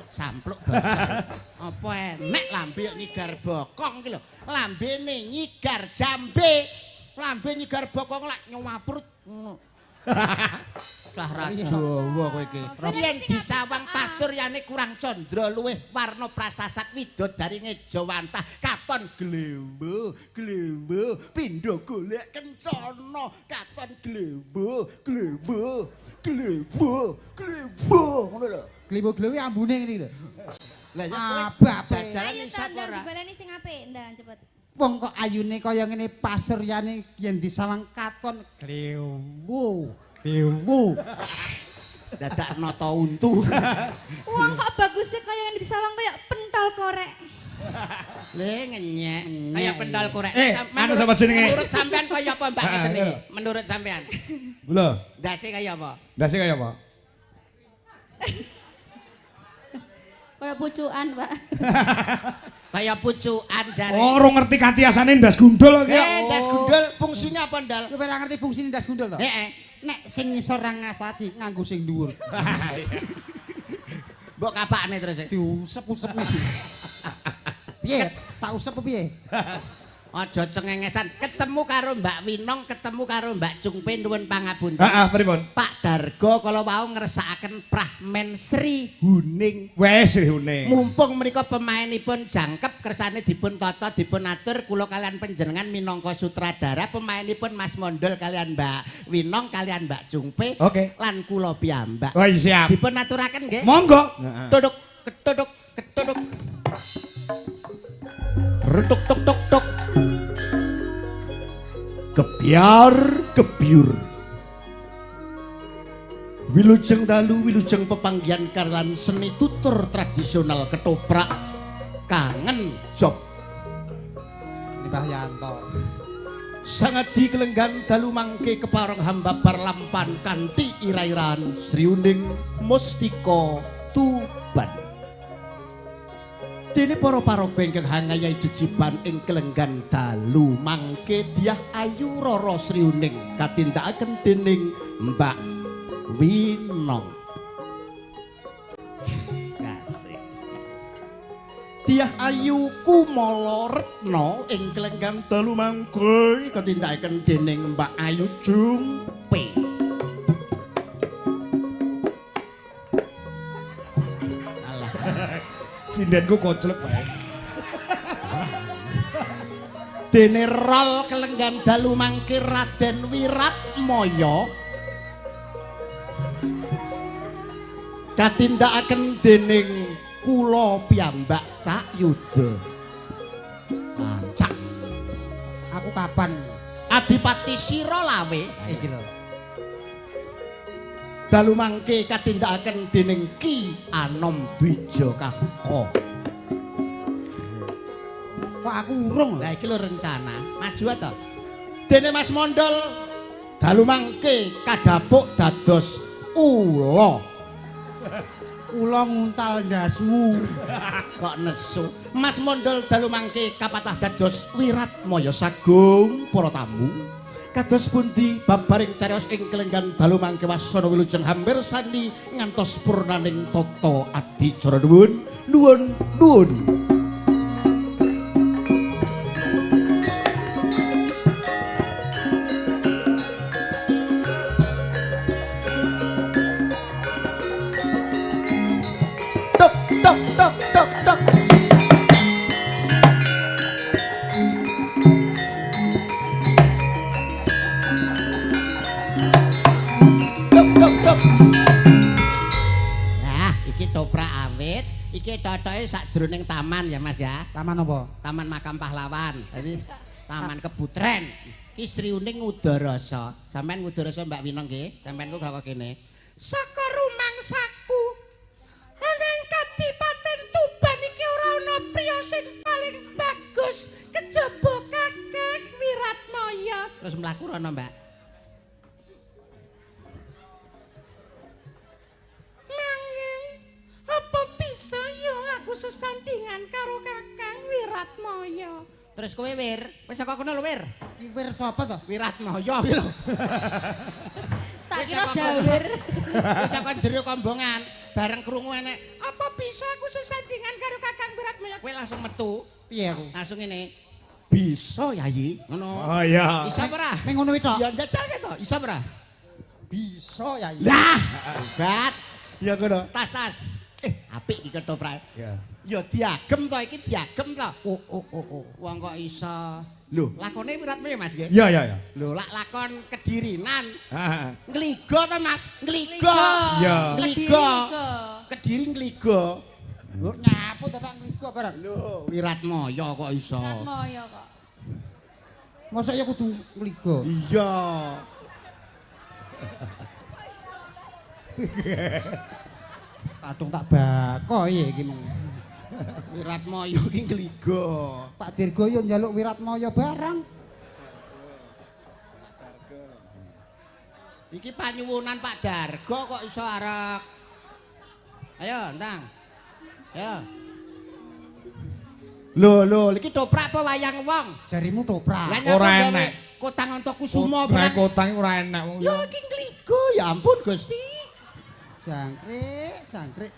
Sampluk bangsa. Apa enek lambe kok nyigar bokong iki lho. Lambene nyigar jambe. Lambe nyigar bokong lak nyaprut ngono. Cah ra Jawa kowe iki. Yen disawang pasuryane kurang candra luwih warna prasasat widodari ngejawantah katon glewo glewo pindha golek kencana katon glewo glewo glewo glewo ngono lho. Gliwo-gliwo ambune ngene iki lho. Lah ya kowe Abape. jajalan Ayo iso apa tandang ora? dibaleni sing apik, ndang cepet. Wong kok ayune kaya ngene pasuryane yen disawang katon glewo glewo. Dadak nata untu. Wong kok bagusnya kaya ngene disawang kaya pentol korek. Le ngenyek kaya pentol korek. Anu sapa jenenge? Menurut sampean kaya apa Mbak Ha, ngeten iki? iya. Menurut sampean. Lho, Ndase kaya apa? ndase kaya apa? Kaya pucukan, Pak. Kaya pucukan jare. Oh, ora ngerti katiasane ndas gundul iki. Ndas gundul fungsine apa, Ndal? Kowe ora ngerti fungsine ndas gundul to? Heeh. Nek sing ngisor ra ngastasi nganggo sing dhuwur. Mbok kapakne terus. Diusep-usep. Piye? Tak usep apa piye? Aja cengengesan. Ketemu karo Mbak Winong, ketemu karo Mbak Cungpe nuwun pangapunten. Heeh, pripun? Pak Dargo kala wau ngersakaken Prahmen Sri Huning. Wes rihune. Mumpung menika pemainipun jangkep kersane dipun tata dipun atur kula kalian panjenengan minangka sutradara, pemainipun Mas Mondol kalian Mbak Winong kalian Mbak Cungpe. Oke. Lan kula piyambak. Wah, siap. Dipun aturaken nggih. Monggo. Tuduk ketuduk ketuduk. Rutuk tuk tuk tuk. Gebyar gebyur. Wilujeng dalu wilujeng pepanggihan kalian seni tutur tradisional ketoprak kangen job. Ini Mbah Yanto. Sangadi kelenggan dalu mangke kepareng hamba lampan kanthi ira-iran Sri Uning Mustika Tuban. Dene para paraga ingkang hangayahi jejiban ing kelenggan dalu mangke Dyah Ayu Rara Sri Uning katindakaken dening Mbak Winong. Asik. Dyah Ayu Kumala Retna ing kelenggan dalu mangke katindakaken dening Mbak Ayu Jungpe. Alah. Sindenku koclek wae. Dene rol kelenggan dalu mangke Raden Wiratmaya katindakaken dening kula piyambak Cak Yuda. Cak Aku kapan? Adipati Sira Lawe Iki lho. dalu mangke katindakaken dening Ki Anom Dwija Kangka. Kok aku urung lho? Lah iki lho rencana. Maju ta? Dene Mas Mondol dalu mangke kadhapuk dados ula. Ula nguntal ndasmu. Kok nesu. Mas Mondol dalu mangke kapatah dados Wiratmaya sagung para tamu. Kados pundi babaring cariyos ing kelenggan dalu mangke wasana wilujeng hampir sandi ngantos purnaning tata adicara. Nuwun nuwun nuwun. Tok tok tok tok tok. Tok tok tok. Nah, iki toprak awit, iki totoke sakjroning taman ya Mas ya. Taman apa? Taman Makam Pahlawan. Dadi Taman Kebutren. Ki Sriuning Ngudarasa. Sampeyan Ngudarasa Mbak Winong nggih. Sampeyan ku gak kene. Saka rumangsaku ana ing Kadipaten Tuban iki ora ana priya sing paling bagus kejaba Kakang Wiratmaya. Terus mlaku rono, Mbak. Nanging apa bisa ya aku sesandingan karo Kakang Wiratmaya? Terus kowe Wir, wis saka kono lho Wir. Ki wir sapa to? Wiratmaya kuwi lho. Tak Wis kira saka kono. dawir. Wis saka jero kombongan, bareng krungu enek, apa bisa aku sesandingan karo Kakang Wiratmaya? Kowe langsung metu, Piye aku? langsung ngene. Bisa Yayi, ngono. Oh iya. Bisa ora? Ning ngono kuwi tok. Ya njajal to, bisa ora? Bisa Yayi. Lah, hebat. Ya ngono. Tas tas. Apik iki ketoprak. Ya. Ya diagem to iki diagem to. Oh oh oh oh. Wong kok iso. Lho, lakone Wiratmaya Mas nggih? Iya iya iya. Lho, lak lakon Kedirinan. Heeh. Ngligo to Mas? Ngligo. Iya. Ngligo. Kediri ngligo. Lho nyapu to tak ngligo bareng. Lho, Wiratmaya kok iso. Wiratmaya kok. Mosok ya kudu ngligo. Iya. Kadung tak bako iki mung. Wiratmaya iki ngligo. Pak Dirgo yo njaluk Wiratmaya barang. Iki panyuwunan Pak Dargo kok iso arek. Ayo, ndang. Ayo. Lho, lho, iki toprak apa wayang wong? Jarimu toprak. Lah nyapa Ora gawe enek. Kotang Antakusuma Ora barang. kotang ora enek wong. Ya iki ngligo, ya ampun Gusti. Jangkrik, jangkrik.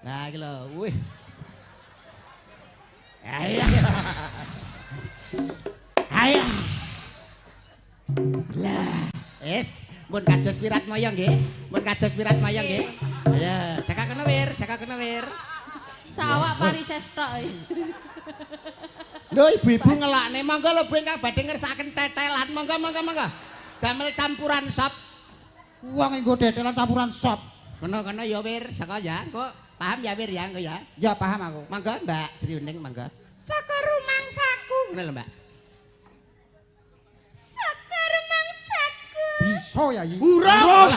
Nah, iki lho, wih. Ayo. Ayo. Lah, es, mun kados Wiratmaya nggih. Mun kados Wiratmaya nggih. Ayo, saka kena Wir, saka kena Wir. Sawak parises tok. Lho ibu-ibu ngelakne, monggo lho Bu ingkang badhe ngersakaken tetelan, monggo monggo monggo. Damel campuran sop. Wong nggo detelan campuran sop. Kono-kono ya Wir, saka ya, engko paham ya Wir ya, engko ya. Ya paham aku. Monggo Mbak Sri Uning monggo. Saka rumangsaku. Ngono lho Mbak. Saka rumangsaku. Bisa ya iki. Urung.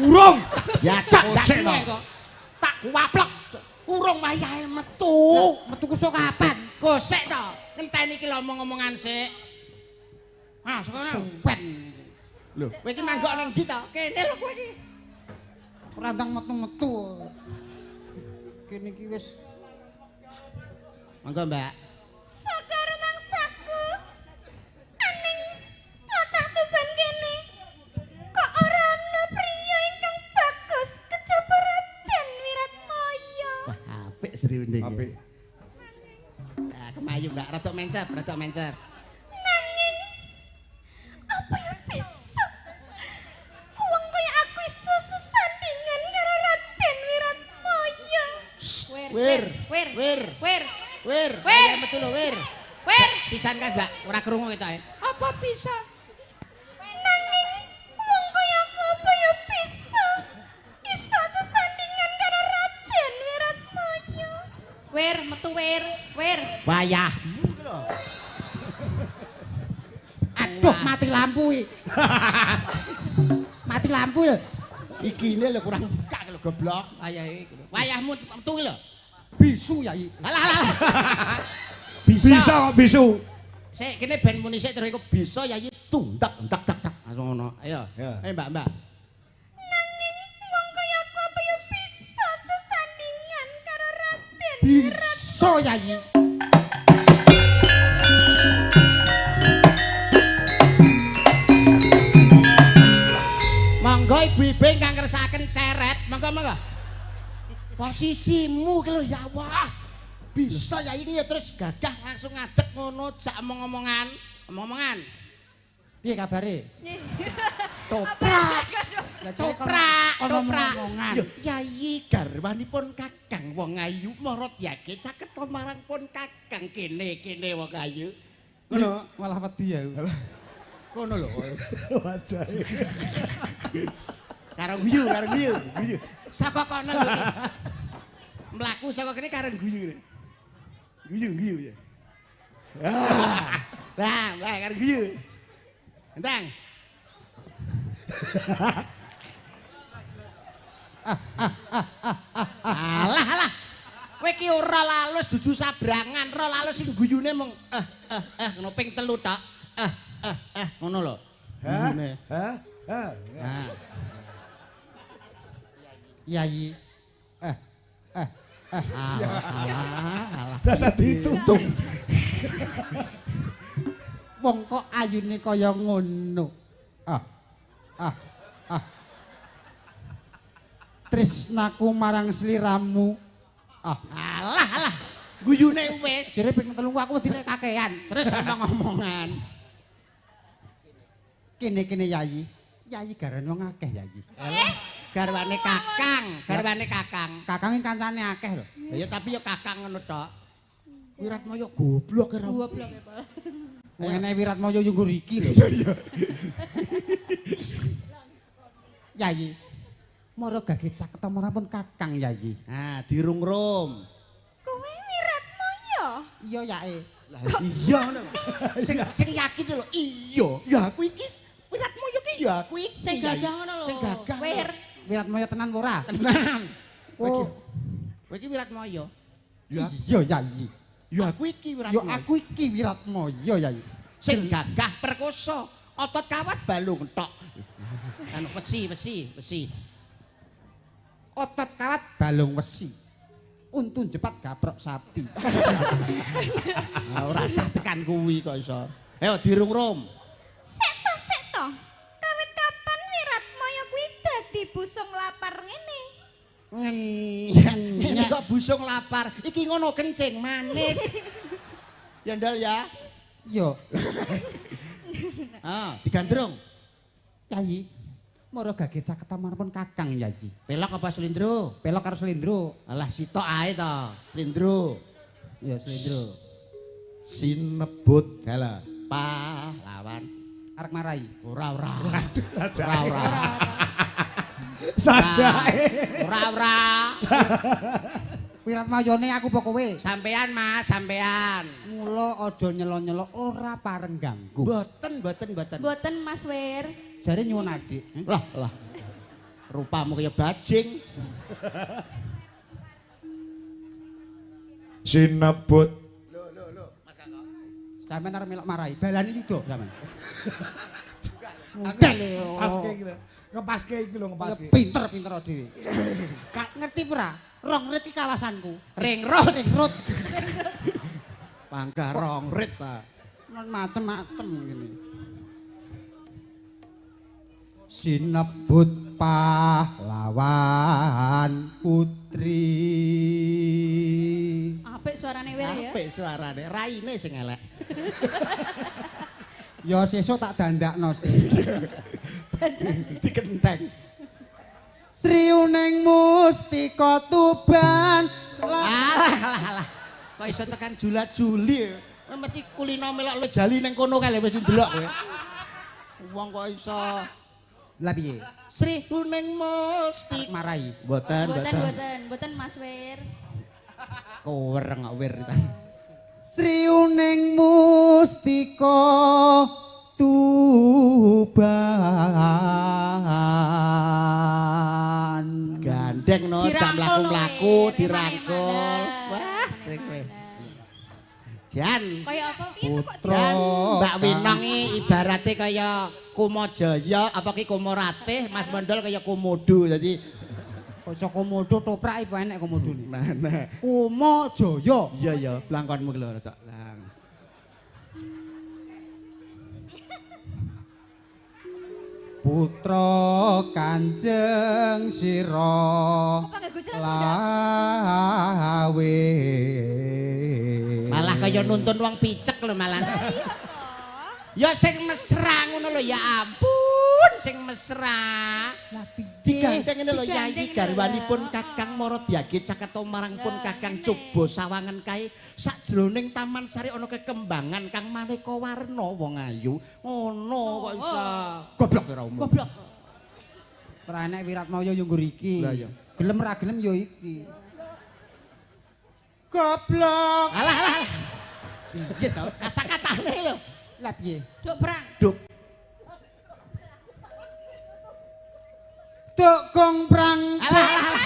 Urung. Ya cak Kosek ndasmu to. engko. Tak kuwaplek. Urung wayahe metu. Metu kusuk kapan? Kosek to. Ngenteni iki lho omong-omongan sik. Ah, saka Suwen. Lho, kowe iki manggok nang ndi to? Kene lho kowe iki. Ora ndang metu-metu. Kene iki wis Monggo, Mbak. Saka rumangsaku. Aning tlatah Tuban kene. Kok ora ana priya ingkang bagus kejaba Raden Wiratmaya. Wah, apik Sri Uning. Apik. Nah, kemayu, Mbak. Rada mencet, rada mencet. Nanging apa yang bisa? Wong kaya aku iso sesandingan karo Raden Wiratmaya. Wir. Wir. Wir. Wir. Wir. Wir. Ayo metu lho, Wir. Wir. Pisan kas, Mbak. Ora krungu ketoke. Apa bisa? Nanging wong kaya aku apa ya bisa? Iso sesandingan karo Raden Wiratmaya. Wir, metu wir. Wir. Wayahmu iki lho. Aduh mati lampu iki. Mati lampu lho. Ikine lho kurang buka lho goblok. Wayahe iki lho. Wayahmu metu ki lho. Bisu Yai. Alah alah. Alah. Bisa kok bisu. Sik kene ben muni sik terus iku bisa Yayi tundak tak tak tak langsung ngono. Ayo. Ya. Ayo Mbak, Mbak. Nanging wong kaya aku apa ya bisa sesandingan karo Raden. Bisa Yai. Monggo ibu-ibu ingkang ngersakaken ceret, monggo monggo. Posisimu ki lho ya Allah. Bisa ya ini ya terus gagah langsung ngadeg ngono jak omong-omongan, omong-omongan. Piye kabare? Toprak, Lah jare kon- toprak, kon toprak. omong-omongan. Yo, Yayi garwanipun Kakang wong ayu mara diage caket marang pun Kakang kene kene wong ayu. Ngono, malah wedi aku. Kono lho. Wajahe. Karo guyu, karo guyu, guyu. Saka kono lho. Mlaku saka kene karo guyu. Guyu, guyu ya. Lah, lah karo guyu. Entang. Alah, alah. Kowe iki ora lalus dudu sabrangan, ora lalus sing guyune mung eh eh eh ngono ping 3 tok. Eh eh eh ngono lho. Hah? Guyune. Hah? Hah? Nah. Yai. Eh eh eh. Alah, alah, alah. Dadak ditutup. Wong kok ayune kaya ngono. Ah. Ah. Ah. Tresnaku marang sliramu. Ah. Alah, alah. Guyune wis. Jere ping 3 aku wedi lek kakean. Terus omong-omongan. Kene-kene Yayi. Yayi garane wong akeh Yayi. Garwane Kakang, garwane Kakang. Kakange kancane akeh lho. Lah ya tapi ya Kakang ngono tok. Wiratmaya goblok ora. Goblok ya, Pak. Wong enek Wiratmaya yo nggo iki lho. Yayi. Mara gage caketa marang Kakang Yayi. Nah, dirungrum. Kowe Wiratmaya? Iya Yae. Lah iya ngono lho. Sing sing yakin lho, iya. Ya aku iki Wiratmaya ki ya aku iki. Sing gagah ngono lho. Sing gagah. Wir. Wiratmaya tenan apa ora? Tenan. Kowe iki Oh. kowe iki Wiratmaya. Iya Yayi. Ya aku iki Ya Wiratmaya. aku iki Wiratmaya Yayi. Sing gagah perkosa, otot kawat balung tok. Anu besi, besi, besi. Otot kawat balung wesi. Untu jepat gaprok sapi. Nah, ora sah tekan kuwi kok iso. Ayo dirungrum. Sek to, sek to. Kawit kapan Wiratmaya kuwi dadi busung lapar ngene? Ngene kok busung lapar. Iki ngono kencing manis. Ya ndal ya. Yo, Ah, digandrung. Yayi. Mara gage caketa marang Kakang Yayi. Pelok apa slindro? Pelok karo slindro. Alah sitok ae to, slindro. Ya slindro. Sinebut halah pahlawan. Arek marai. Ora ora. Ora Sajake. ora. Sajake. Ora ora. Wiratmayane aku apa kowe? Sampean Mas, sampean. Mula aja nyelo-nyelo ora pareng ganggu. Mboten, mboten, mboten. Mboten Mas Wir. Jare nyuwun adik. Lah, lah. Rupamu kaya bajing. Sinebut. Sampeyan arep melok marai. Balani yuda sampean. Model Paske iki lho. Ngepaske iki lho, ngepaske. Pinter-pinter dhewe. Ngerti ora? Rong rit iki kawasanku. Ring road, Ring road Panggah rong rit ta. non macem-macem gini. Sinebut pahlawan putri. Apik suarane Wir ya. Apik suarane, raine sing elek. Ya sesuk tak dandakno sih. Dikenteng. Sri Uneng Mustika Tuban. Alah, alah, alah. Kok iso tekan jula-juli. Mesti kulino melok lo jali ning kono kae lho wis ndelok kowe. Wong kok iso Lah piye? Sri Uneng Mustika. Marai. Mboten, Mboten mboten. mboten, mboten Mas Wir. Kowereng kok wir. Sri Uneng Mustika Tuban. Gandeng no Dirangkul, Dijak Dirangkul mlaku-mlaku, no, Wir. dirangkul. Eman-eman. Wah, sing kowe. Jan. Kaya apa? Putra Jan, Mbak Winong iki ibarate kaya Kumajaya, apa ki Kumoratih, Mas Mondol kaya Komodo. Dadi Kok iso komodo toprak iku enek komodone. nah nah. Kumajaya. Iya ya, blangkonmu ki lho tok. Lang. Putra Kanjeng Sira Kok panggil Gusti lawe. Malah kaya nuntun wong picek lho malah. Iya toh. Ya sing mesra ngono lho ya ampun, sing mesra. Lah piye? Digandeng ngene lho Yayi Digandeng garwanipun lho. Kakang Maradiage caketa marang pun Lah, Kakang ngene. coba sawangan kae sakjroning Taman Sari ana kekembangan kang maneka warna wong ayu. Ngono kok iso. Goblok ora umum. Goblok. Ora enek Wiratmaya yo nggur iki. Lah iya. Gelem ra gelem yo iki. Goblok. Alah alah alah. Piye to kata-katane lho. Lah piye? Duk perang. Duk. Duk gong prang. Alah alah alah.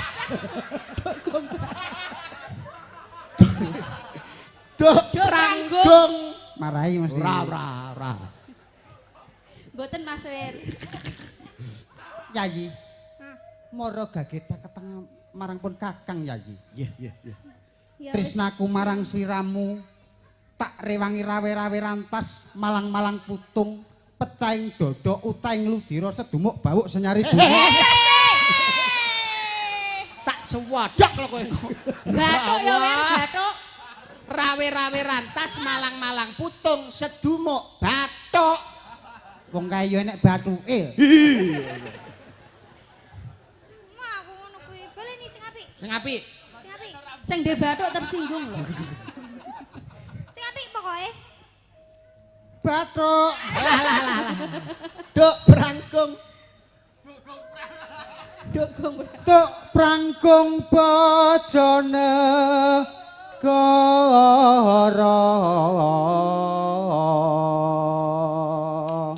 Duk Duk pranggung. Marahi mesti. Ora ora ora. Mboten Mas Wir. Yayi. Mara gage caketeng marang pun Kakang Yayi. Iya iya iya. Ya wis. Tresnaku marang sliramu tak rewangi rawe-rawe rantas malang-malang putung pecahing dodo utaing ludira sedumuk bawuk senyari bunga. Tak sewodok lho kowe kok. Bathuk ya Wir, bathuk. Rawe-rawe rantas malang-malang putung sedumuk bathuk. Wong kae yo enek bathuke. Wah, aku ngono kuwi. Baleni sing apik. Sing apik. Sing apik. Sing ndek bathuk tersinggung lho. Sing apik pokoke. Bathuk. Alah alah alah alah. Duk brangkung. Duk gong perang. Tuk prangkung bojone goro.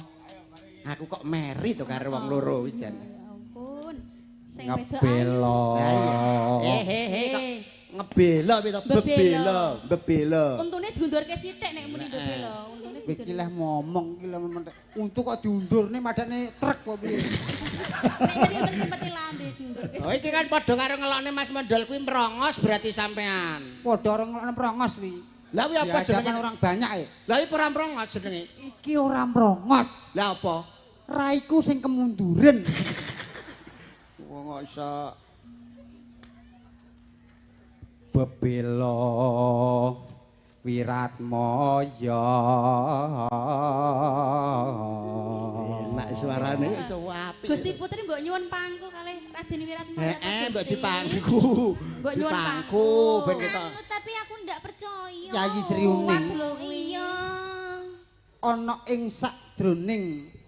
Aku kok meri to karo wong loro kuwi jan. Ya ampun. Sing wedok ayu. Ngebelo. Lah iya. Eh he he kok Eh. ngebela piye to? Bebela. Bebela, bebela. Untune diundurke sithik nek muni bebela. Untune Kowe iki diundurke. leh ngomong iki leh untuk kok diundurne madane truk kok piye. Nek jadi sempet lambe diundurke. Oh iki kan padha karo ngelokne Mas Mondol kuwi merongos berarti sampean. Padha ora ngelokne prongos kuwi. Lah kuwi apa Di hadapan jenenge? orang banyak e. Lah iki ora merongos jenenge. Iki ora mrongos. Lah apa? Raiku sing kemunduren. Wong kok iso Bebela Wiratmaya. enak suarane iso apik. Gusti Putri mbok nyuwun pangku kalih Raden Wiratmaya. Heeh, mbok dipangku. Mbok nyuwun Dipangku pangku. ben kita. Anu, tapi aku ndak percaya. Yayi Sri Uning. Kuat lho kuwi. Iya. Ana ing sakjroning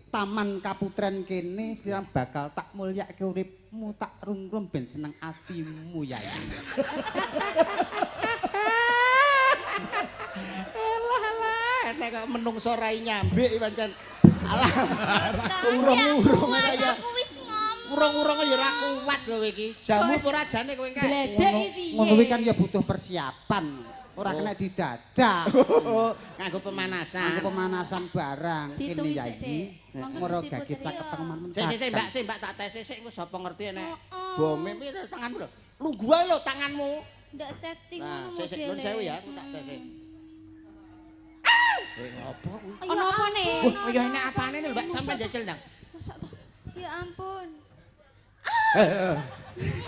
Taman Kaputren kene sliramu bakal tak mulyake uripmu tak rungrum ben seneng atimu Yayi. Alah alah, enek kok menungso rai nyambik iki pancen. Alah, Tapi urung-urung aku kaya aku wis ngomong. urung-urung ya ora kuat lho iki. Jamu apa ora jane kowe engke? Bledek iki piye? Ngono kuwi kan ya butuh persiapan. Ora kena didadak. Nganggo pemanasan. Anggo pemanasan barang kene Dihitungi sik, Yayi. Dek. Monggo Mara Gusti gage Putri. caketeng man. Sik sik sik Mbak, sik Mbak tak tes sik engko sapa ngerti enek. Heeh. Bome piye to tanganmu lho. Lungguh ae lho tanganmu. Ndak safety Nah, ngono sik sik nuwun modele. sewu ya, aku tak tes sik. Eh, apa kuwi? Ya Ono apa nih? Wah, ya enek apane lho, Mbak, sampean jajal ndang. Masa toh? Ya ampun.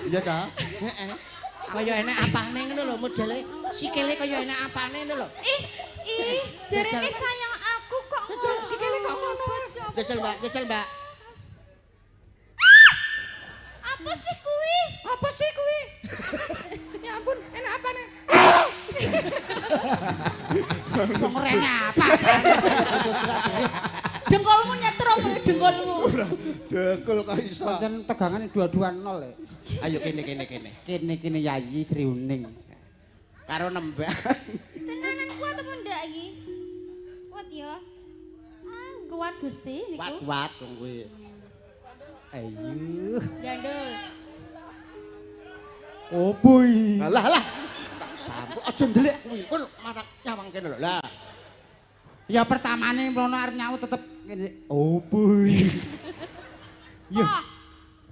Iya ta? Heeh. Kaya enek apane ngono lho modele. Sikile kaya enek apane ngono lho. Ih, ih, jarene Jajal. sayang aku kok Jajal ngono. sikile kok ngono. Coba, coba. Jajal, Mbak, jajal, Mbak. Apa sih kuwi? Apa sih kuwi? Ya ampun, enak apane? Wong ora enak apa. Dengkulmu nyetrum dengkulmu. Dengkul kok iso. Pancen tegangane 220 e. Ayo kene kene kene. Kene kene Yayi Sri Uning. Karo nembang. Tenanan kuat apa ndak iki? Kuat ya. Kuat Gusti niku. Kuat-kuat wong kuwi. Ayo. Gandul. Opo iki? Lah lah. Tak sambut aja ndelik kuwi. Kowe marak nyawang kene lho. Lah. Ya pertamane mrono arep nyaut tetep ngene. Opo iki? Yuh. Oh,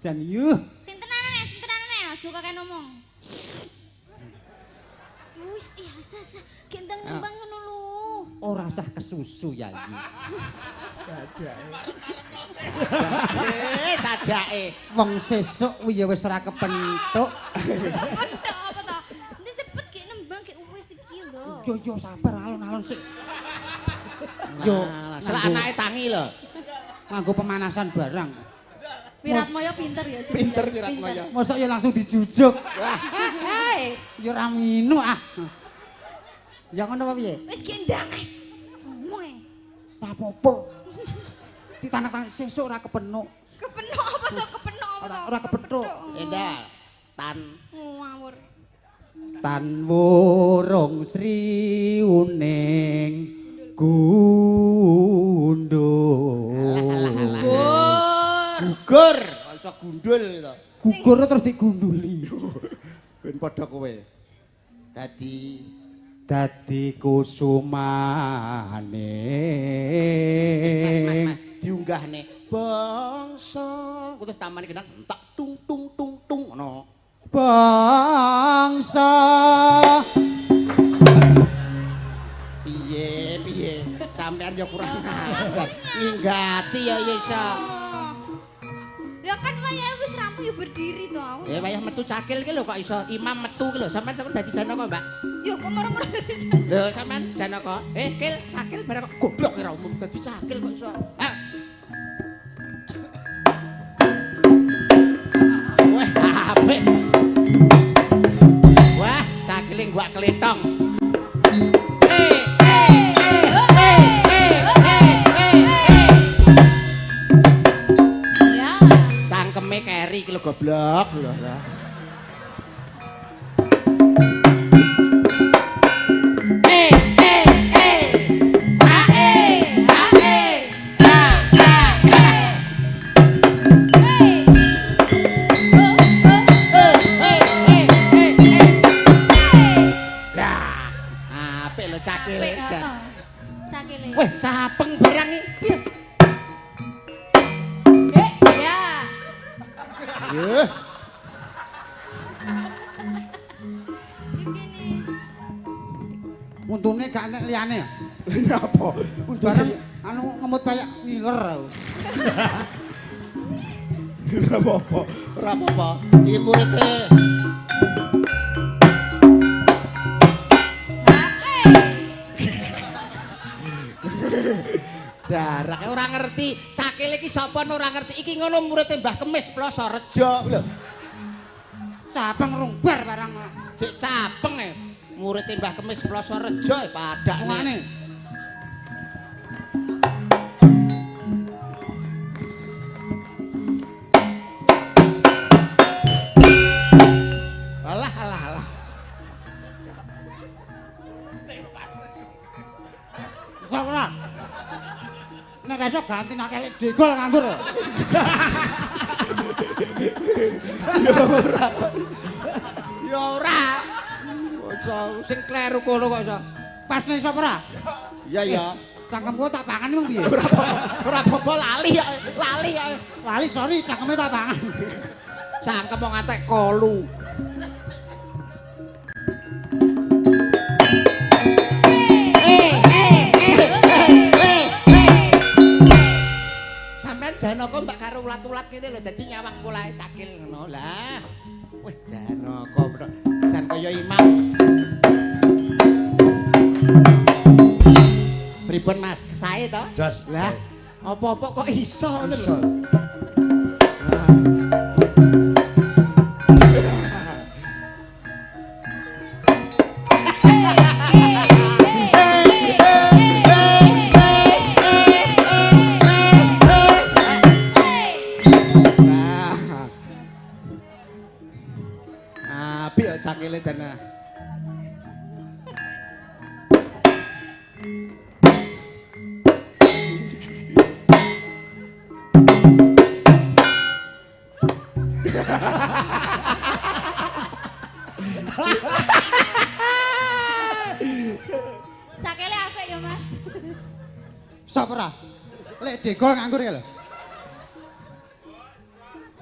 Jan yuh. sing tenanan ya, sing tenanan ya, aja kakek ngomong. Wis, iya, sasa, gendeng nembang ngono lho. Ora usah kesusu ya iki. Eh sajake. Wong sesuk kuwi ya wis ora kepenthuk. Kepenthuk apa to? Ini cepet gek nembang gek wis iki lho. Yo yo sabar alon-alon sik. Yo, Selak anake tangi lho. Nganggo pemanasan barang. Wiratmoyo pinter ya. Jun. Pinter Wiratmoyo. Mosok ya langsung dijujuk. Wah, hai. Ya ora nginu ah. Ya ngono apa piye? Wis gek ndang, Mas. Ngomong e. Ora apa-apa. Ditanak-tanak sesuk ora kepenuk. Kepenok apa to? Kepenok apa to? Ora kepethuk. Endah. Tan Ngawur. Tan wurung sri uning gundul. Gugur, iso gundul to. Gugur terus digunduli. Ben padha kowe. Dadi Dadi kusumane. Mas mas mas diunggahne bangsa terus tamane kendang tak tung tung tung tung ngono. Bangsa. Piye piye sampean ya kurang ajar. Minggati ya ya iso. Ya kan wayahe wis rampung ya berdiri to aku. Eh wayah metu cakil ki lho kok iso imam metu ki lho. Sampean sampean dadi Janaka, Mbak. Yo kok moro-moro Lho sampean Janaka. Eh kil cakil barang kok goblok ora umum dadi cakil kok iso. Ah. Wah, apik. Wah, cakile gua kletong. Eh, eh, eh, eh, eh, eh, eh, eh. Ya. Cangkeme keri iki lho goblok lho. Eh, eh, eh. Ha eh, ha eh. Ha ha ha. Eh, eh, eh, eh, eh. Lah, apik lho cakile. Apik, heeh. Cakile. Weh, capeng barang iki. Eh, ya. Yuh. Iki nih. Untune gak enek liyane. Nyapa? Bareng anu ngemut kayak ngiler aku. Ora apa-apa, ora apa-apa. Iki muridé. Darake ora ngerti, cakil iki sapa ora ngerti. Iki ngono muridé Mbah Kemis Plosorejo lho. Capeng rung bar barang. Cek capeng e. Muridé Mbah Kemis Plosorejo e padakne. Mungane. Alah alah alah. Iso ora? Nek ra iso ganti nak elek degol nganggur. Ya ora. Iso sing kleru kono kok iso. Pas nek iso ora? Iya ya. Cangkemku tak pangan mung piye? Ora apa-apa lali ya, lali ya. Lali sorry cangkeme tak pangan. Cangkem kok ngantek kolu. Eh, eh, eh, eh, eh. Sampeyan Janaka mbak karo ulat-ulat ngene lho dadi nyawang polahe cakil ngono lah. Wah, Janaka bro. Jan kaya imam. Pripun Mas? Sae to? Jos. Lah, apa-apa kok iso ngono lho. Nah. Apik kok cakile dana. Sop ora? Lek degol nganggur ya lho.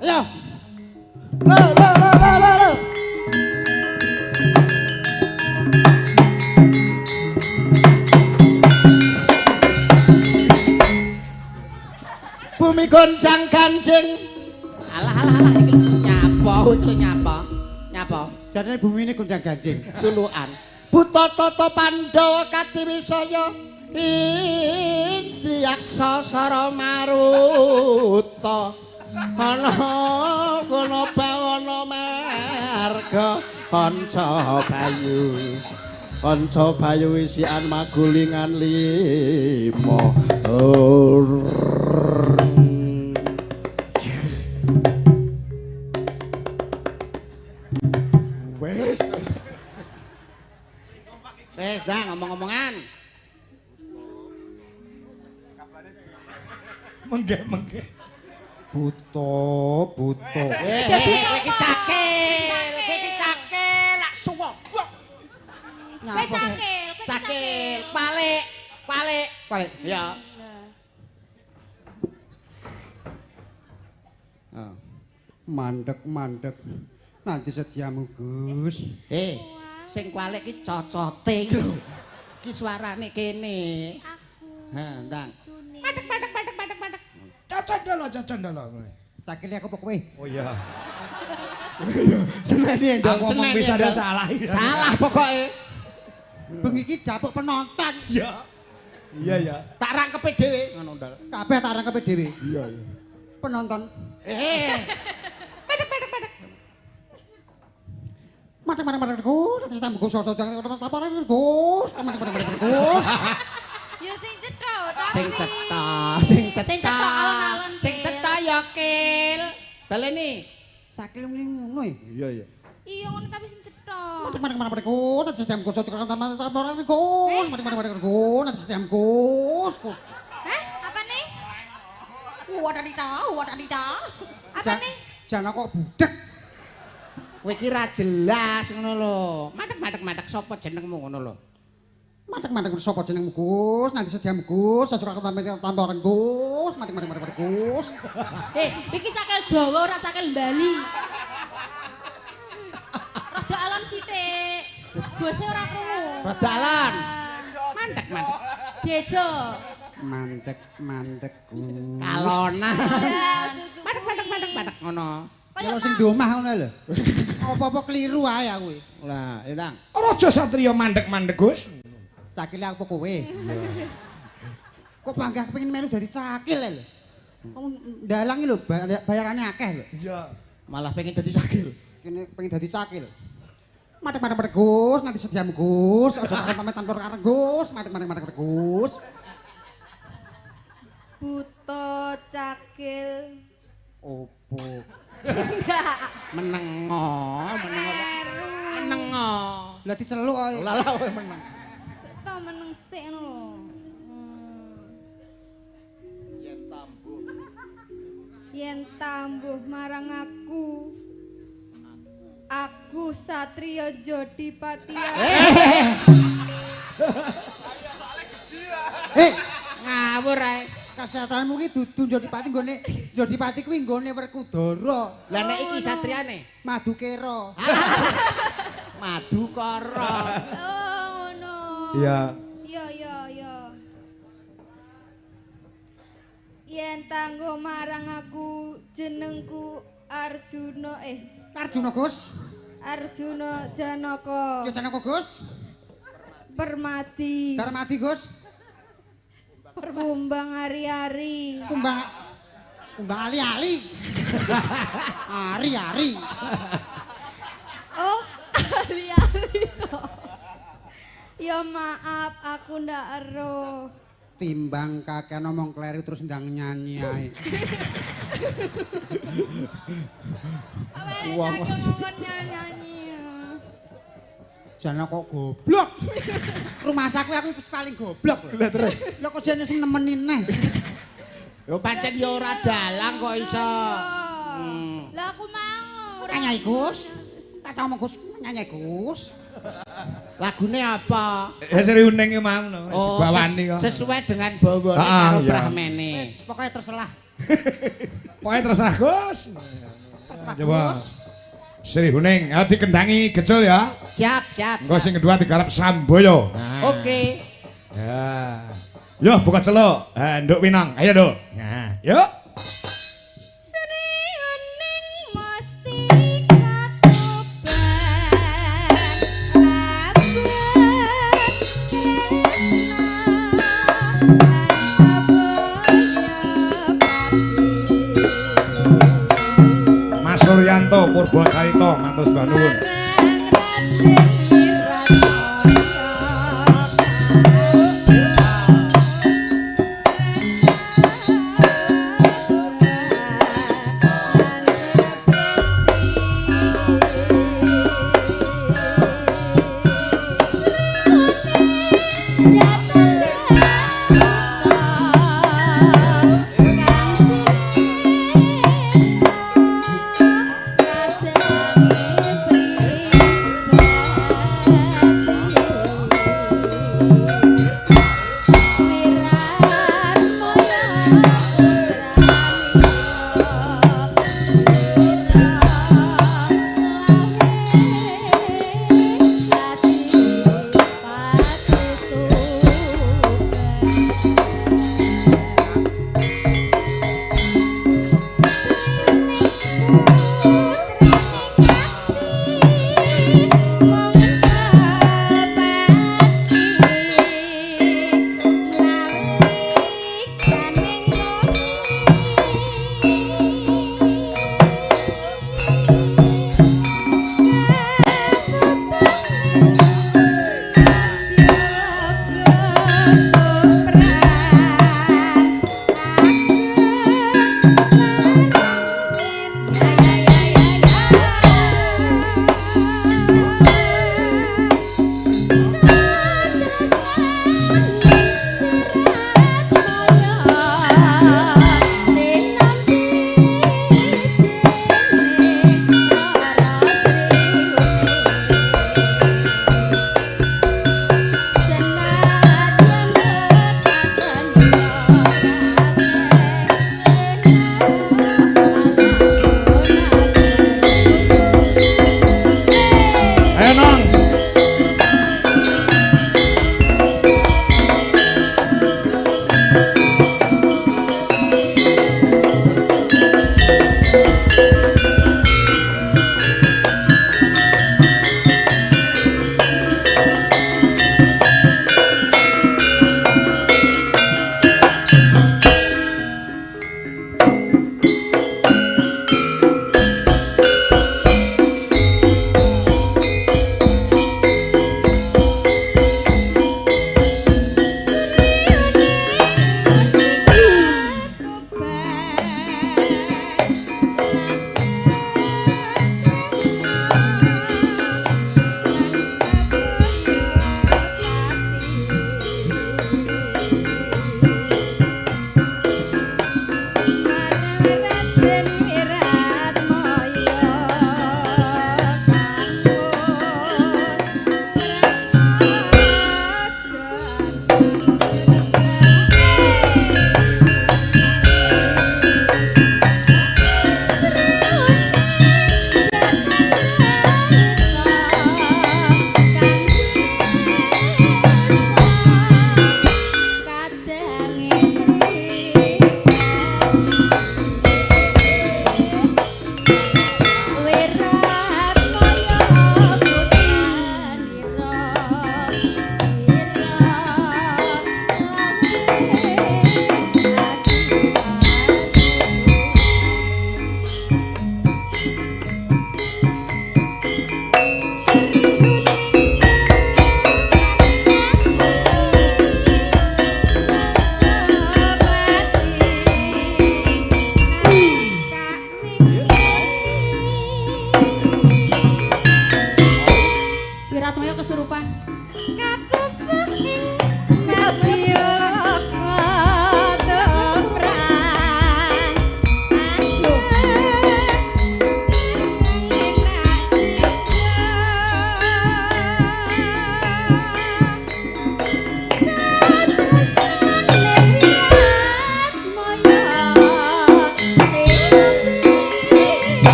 Ayo. Lo lo lo lo lo lo. Bumi goncang kancing. Alah alah alah iki nyapa iki nyapa? Nyapa? Jarene bumi ini goncang ganjing. Sulukan. Buta tata Pandhawa katiwisaya Indriyaksa sara maruta. Ana kono bawana marga kanca bayu. Kanca bayu isian magulingan lima. Wes. Wes dah ngomong-ngomongan. Menggeh, menggeh. Buta, buta. Eh, iki cakil, kowe iki cakil lak suwok. Kowe cakil, kowe Cakil, palik, palik. Balik. Ya. Mandek, mandek. Nanti setiamu, Gus. Eh, sing kualik ki cocote iki lho. Ki suarane kene. Aku. Ha, ndang. Juni. Cocok dolo, cocok dolo. Cakile aku apa kowe? Oh iya. Seneni Ndang, aku ngomong seneni, bisa ada Ndang. salah. Salah pokoke. Bengi iki dapuk penonton. Iya. Iya ya. Tak rangkepe dhewe ngono ndal. Kabeh tak rangkepe dhewe. Iya iya. Penonton. Eh, Mandek, mandek, mandek, Gus. Nanti setiamu, Gus. Gus. Mandek, mandek, mandek, Gus. Ya sing cetha tapi. sing cetha, sing cetha. Sing cetha alon-alon, Sing Kil. cetha ya Kil. Baleni. Cakile muni ngono ya. Iya iya. Iya ngono tapi sing cetha. Mandek, mandek, mandek, Gus. Nanti setiamu, Gus. Gus. Mandek, mandek, mandek, Gus. Nanti setiamu, Gus. Gus. Hah? Apa nih? Wadadita, wadadita. Apa nih? Jangan kok budek. Kowe iki ra jelas ngono lho. Matek-matek-matek sapa jenengmu ngono lho. Mandek, mandek, sapa jenengmu, Gus? Nanti setiamu, Gus. Sasuka tambahan, Gus. Mandek, mandek, mandek, Gus. Eh, iki cakil Jawa ora cakil Bali. Rada alon sithik. Bose ora krungu. Rada alon. Mandek-mandek. Dejo. Mandek, mandek, Gus. Kalonan. Ya, dudu Matek matek matek matek ngono. Ya sing di omah ngono lho. Apa-apa keliru ae aku. Lah, ya Tang. Raja Satria mandek-mandek, Gus. Cakile aku kowe. Kok bangga kepengin melu dari cakil lho. Kamu ndalang lho bayarannya akeh lho. Iya. Malah pengen dadi cakil. Kene pengen dadi cakil. Mandek mandek mandek Gus, nanti sediamu Gus, aja sampe tanpa areng Gus, mandek mandek mandek Gus. Buta cakil. Opo? Enggak. Menengo, menengo. Menengo. Lah diceluk ae. Lah lah kowe meneng. To meneng sik ngono lho. Yen tambuh. Yen tambuh marang aku. Aku Satria Jodipati. Eh, Ngawur ae. kesehatanmu ki dudu Jodipati nggone Jodipati kuwi nggone Werkudara, Lah nek iki satriane Madukera. Madukara. Oh ngono. Iya. Iya iya iya. Yen tangguh marang aku jenengku Arjuna Arjuna Gus. Arjuna Janaka Ya Janaka Gus. Permadi Darmadi Gus. Kumbang ari-ari. Kumbang kumbang ali-ali. Ari-ari. Oh, ali-ali toh. Ya maaf, aku ndak ero. Timbang kakek ngomong kleru terus ndang nyanyi ae. Apa nek cakil ngomong nyanyi. Jane kok goblok. Rumah saku aku wis paling goblok lho. Lah terus. Lho kok jane sing nemeni neh. Yo pancen yo ora dalang kok iso. Lah aku mau. Nyanyi Gus. Tak ngomong Gus, nyanyi Gus. Lagune apa? Ya Sri Uning ki mau no. Oh, Dibawani kok. Sesuai dengan bawane Ah, karo iya. Brahmene. Wis, pokoke terserah. Pokoke terserah Gus. Terserah Coba. Gus. Sri Huning, ayo dikendangi gejol ya. Siap, siap. Engko sing kedua digarap Samboyo. Nah. Oke. Ya. Yo buka celuk. Eh, Nduk Winong, ayo Nduk. Nah, yuk. Sri Uning mesti katuban labet tresna lan sabaya pati. Mas Suryanto Purbo Carita matur sembah nuwun. Marang Raden Wiratmaya.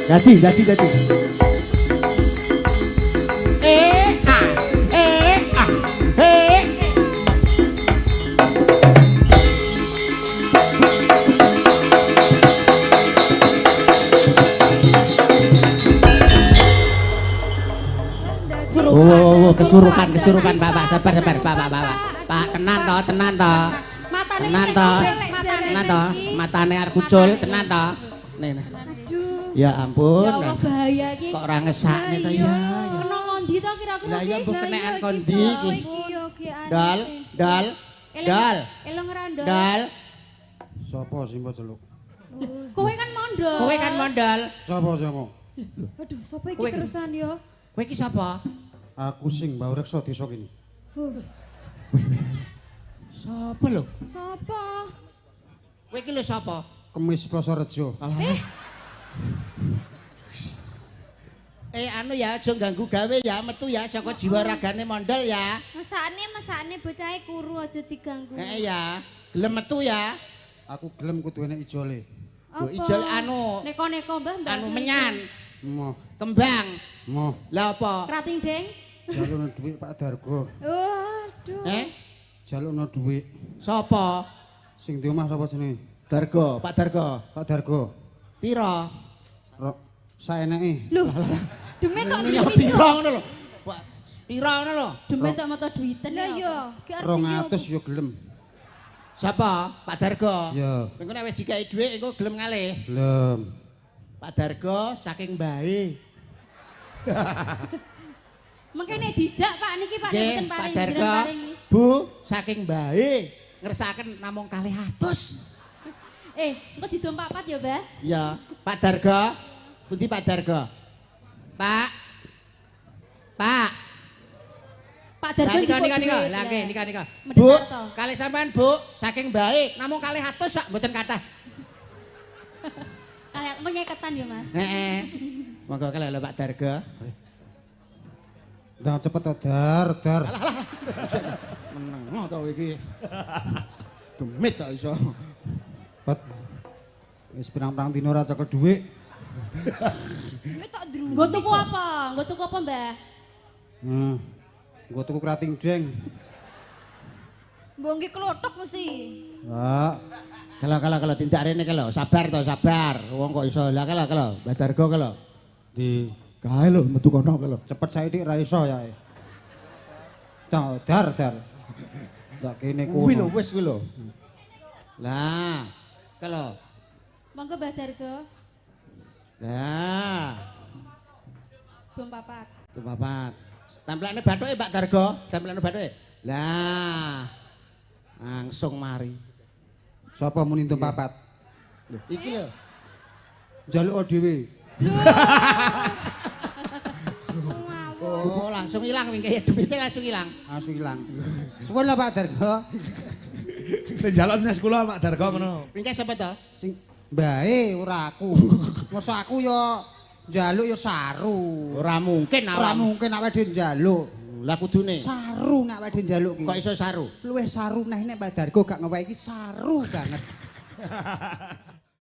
Dadi, dadi, dadi. Eh, ah, eh, ah, eh. Oh, kesurupan, kesurupan, Pak, Pak, sabar, sabar, Pak, Pak, Pak, Pak. Pak, tenan to, tenan to. Matane Tenan to. Matane Tenan to, matane arep kucul, tenan to. Nih, nih. Aduh. Ya ampun. Ya Allah bahaya iki. Kok ora ngesakne to ya. Kena ngondi to kira-kira Lah iya iki? mbok kenekan kondi iki. Iki yo ki aneh. Dal, dal, dal, Elong ora ndol. dal. Sopo sing mbok celuk? Kowe kan mondol. Kowe kan mondol. Sopo sapa? Aduh, sapa iki Kowe- terusan yo? Kowe iki sapa? Aku sing mbau reksa desa kene. Sapa lho? Sapa? Kowe iki lho sapa? Kemis Plosorejo. Eh anu ya aja ganggu gawe ya, metu ya saka jiwa ragane mondol ya. Mesakne mesakne bocahe kuru aja diganggu. Eh ya, gelem metu ya. Aku gelem kudu enek ijole. Lho ijol anu, Neko-neko Mbah, Mbah. anu menyan, Moh, kembang. moh. Lah apa? Krating deng. Jalukno dhuwit Pak Dargo. Waduh. Eh? Jalukno dhuwit. Sapa? Sing di omah sapa jenenge? Dargo, Pak Dargo. Pak Dargo. Piro? Ro saeneke. Loh. Demit kok Ya ndremis. piro ngono lho. Pak, piro ngono lho? Demen tok metu duiten Lah ya. yo, ki artine 200 yo gelem. Sapa? Pak Dargo. Ya, Engko nek wis digawe dhuwit engko gelem ngalih. gelem. Pak Dargo saking mbahe. Mengke nek dijak Pak niki Pak nek Nggih, mboten Pak paring Dargo. jenengan paringi. Bu, saking mbahe ngersakaken namung 200. Eh, engko didom papat ya, Mbah. Ya, Pak Dargo. Pundi Pak Dargo? Pak. Pak. Pak Dargo Lah nika njupuk nika nika. duit, Lah nggih nika nika. Mendengar Bu, to. kalih sampean Bu, saking mbahe namung 200 sak mboten kathah. Kalih engko nyeketan ya, Mas. Heeh. Monggo kalih lho Pak Dargo. Ndang cepet to, Dar, Dar. Meneng to iki. Demit tak iso. Pet. Wis pirang-pirang dina ora cekel dhuwit. Demit tok ndrumis. Nggo tuku apa? Nggo tuku apa, Mbah? Heeh. Nggo tuku krating deng. Mbok nggih klothok mesti. Pak, Kalau kalau kalau tindak rene kalau sabar to sabar. Wong kok iso. Lah kalau kalau Mbah Dargo kalau. di Kae lho metu kono kalau. cepet saiki ra iso ya. Dar, dar, dar. Ndak kene Kuwi lho kono. wis kuwi lho. Lah, kalau Monggo Mbah Dargo. Lah, Dom papat. tuh papat. Templane bathuke Pak Dargo, templane bathuke. Lah. Langsung mari. Sapa muni entuk papat? Lho, iki lho. Njaluk dhewe. Oh, langsung ilang wingke demite langsung ilang. Langsung ilang. Suwun lah Pak Dargo. Sing njaluk nes kula Pak Dargo ngono. Wingke sapa to? Sing bae ora aku. Masa aku yo njaluk yo saru. Ora mungkin Ora mungkin awake dhewe njaluk. Lah kudune. Saru nek awake dhewe njaluk ki. Kok iso saru? Luwih saru neh nek Pak Dargo gak ngewehi iki saru banget.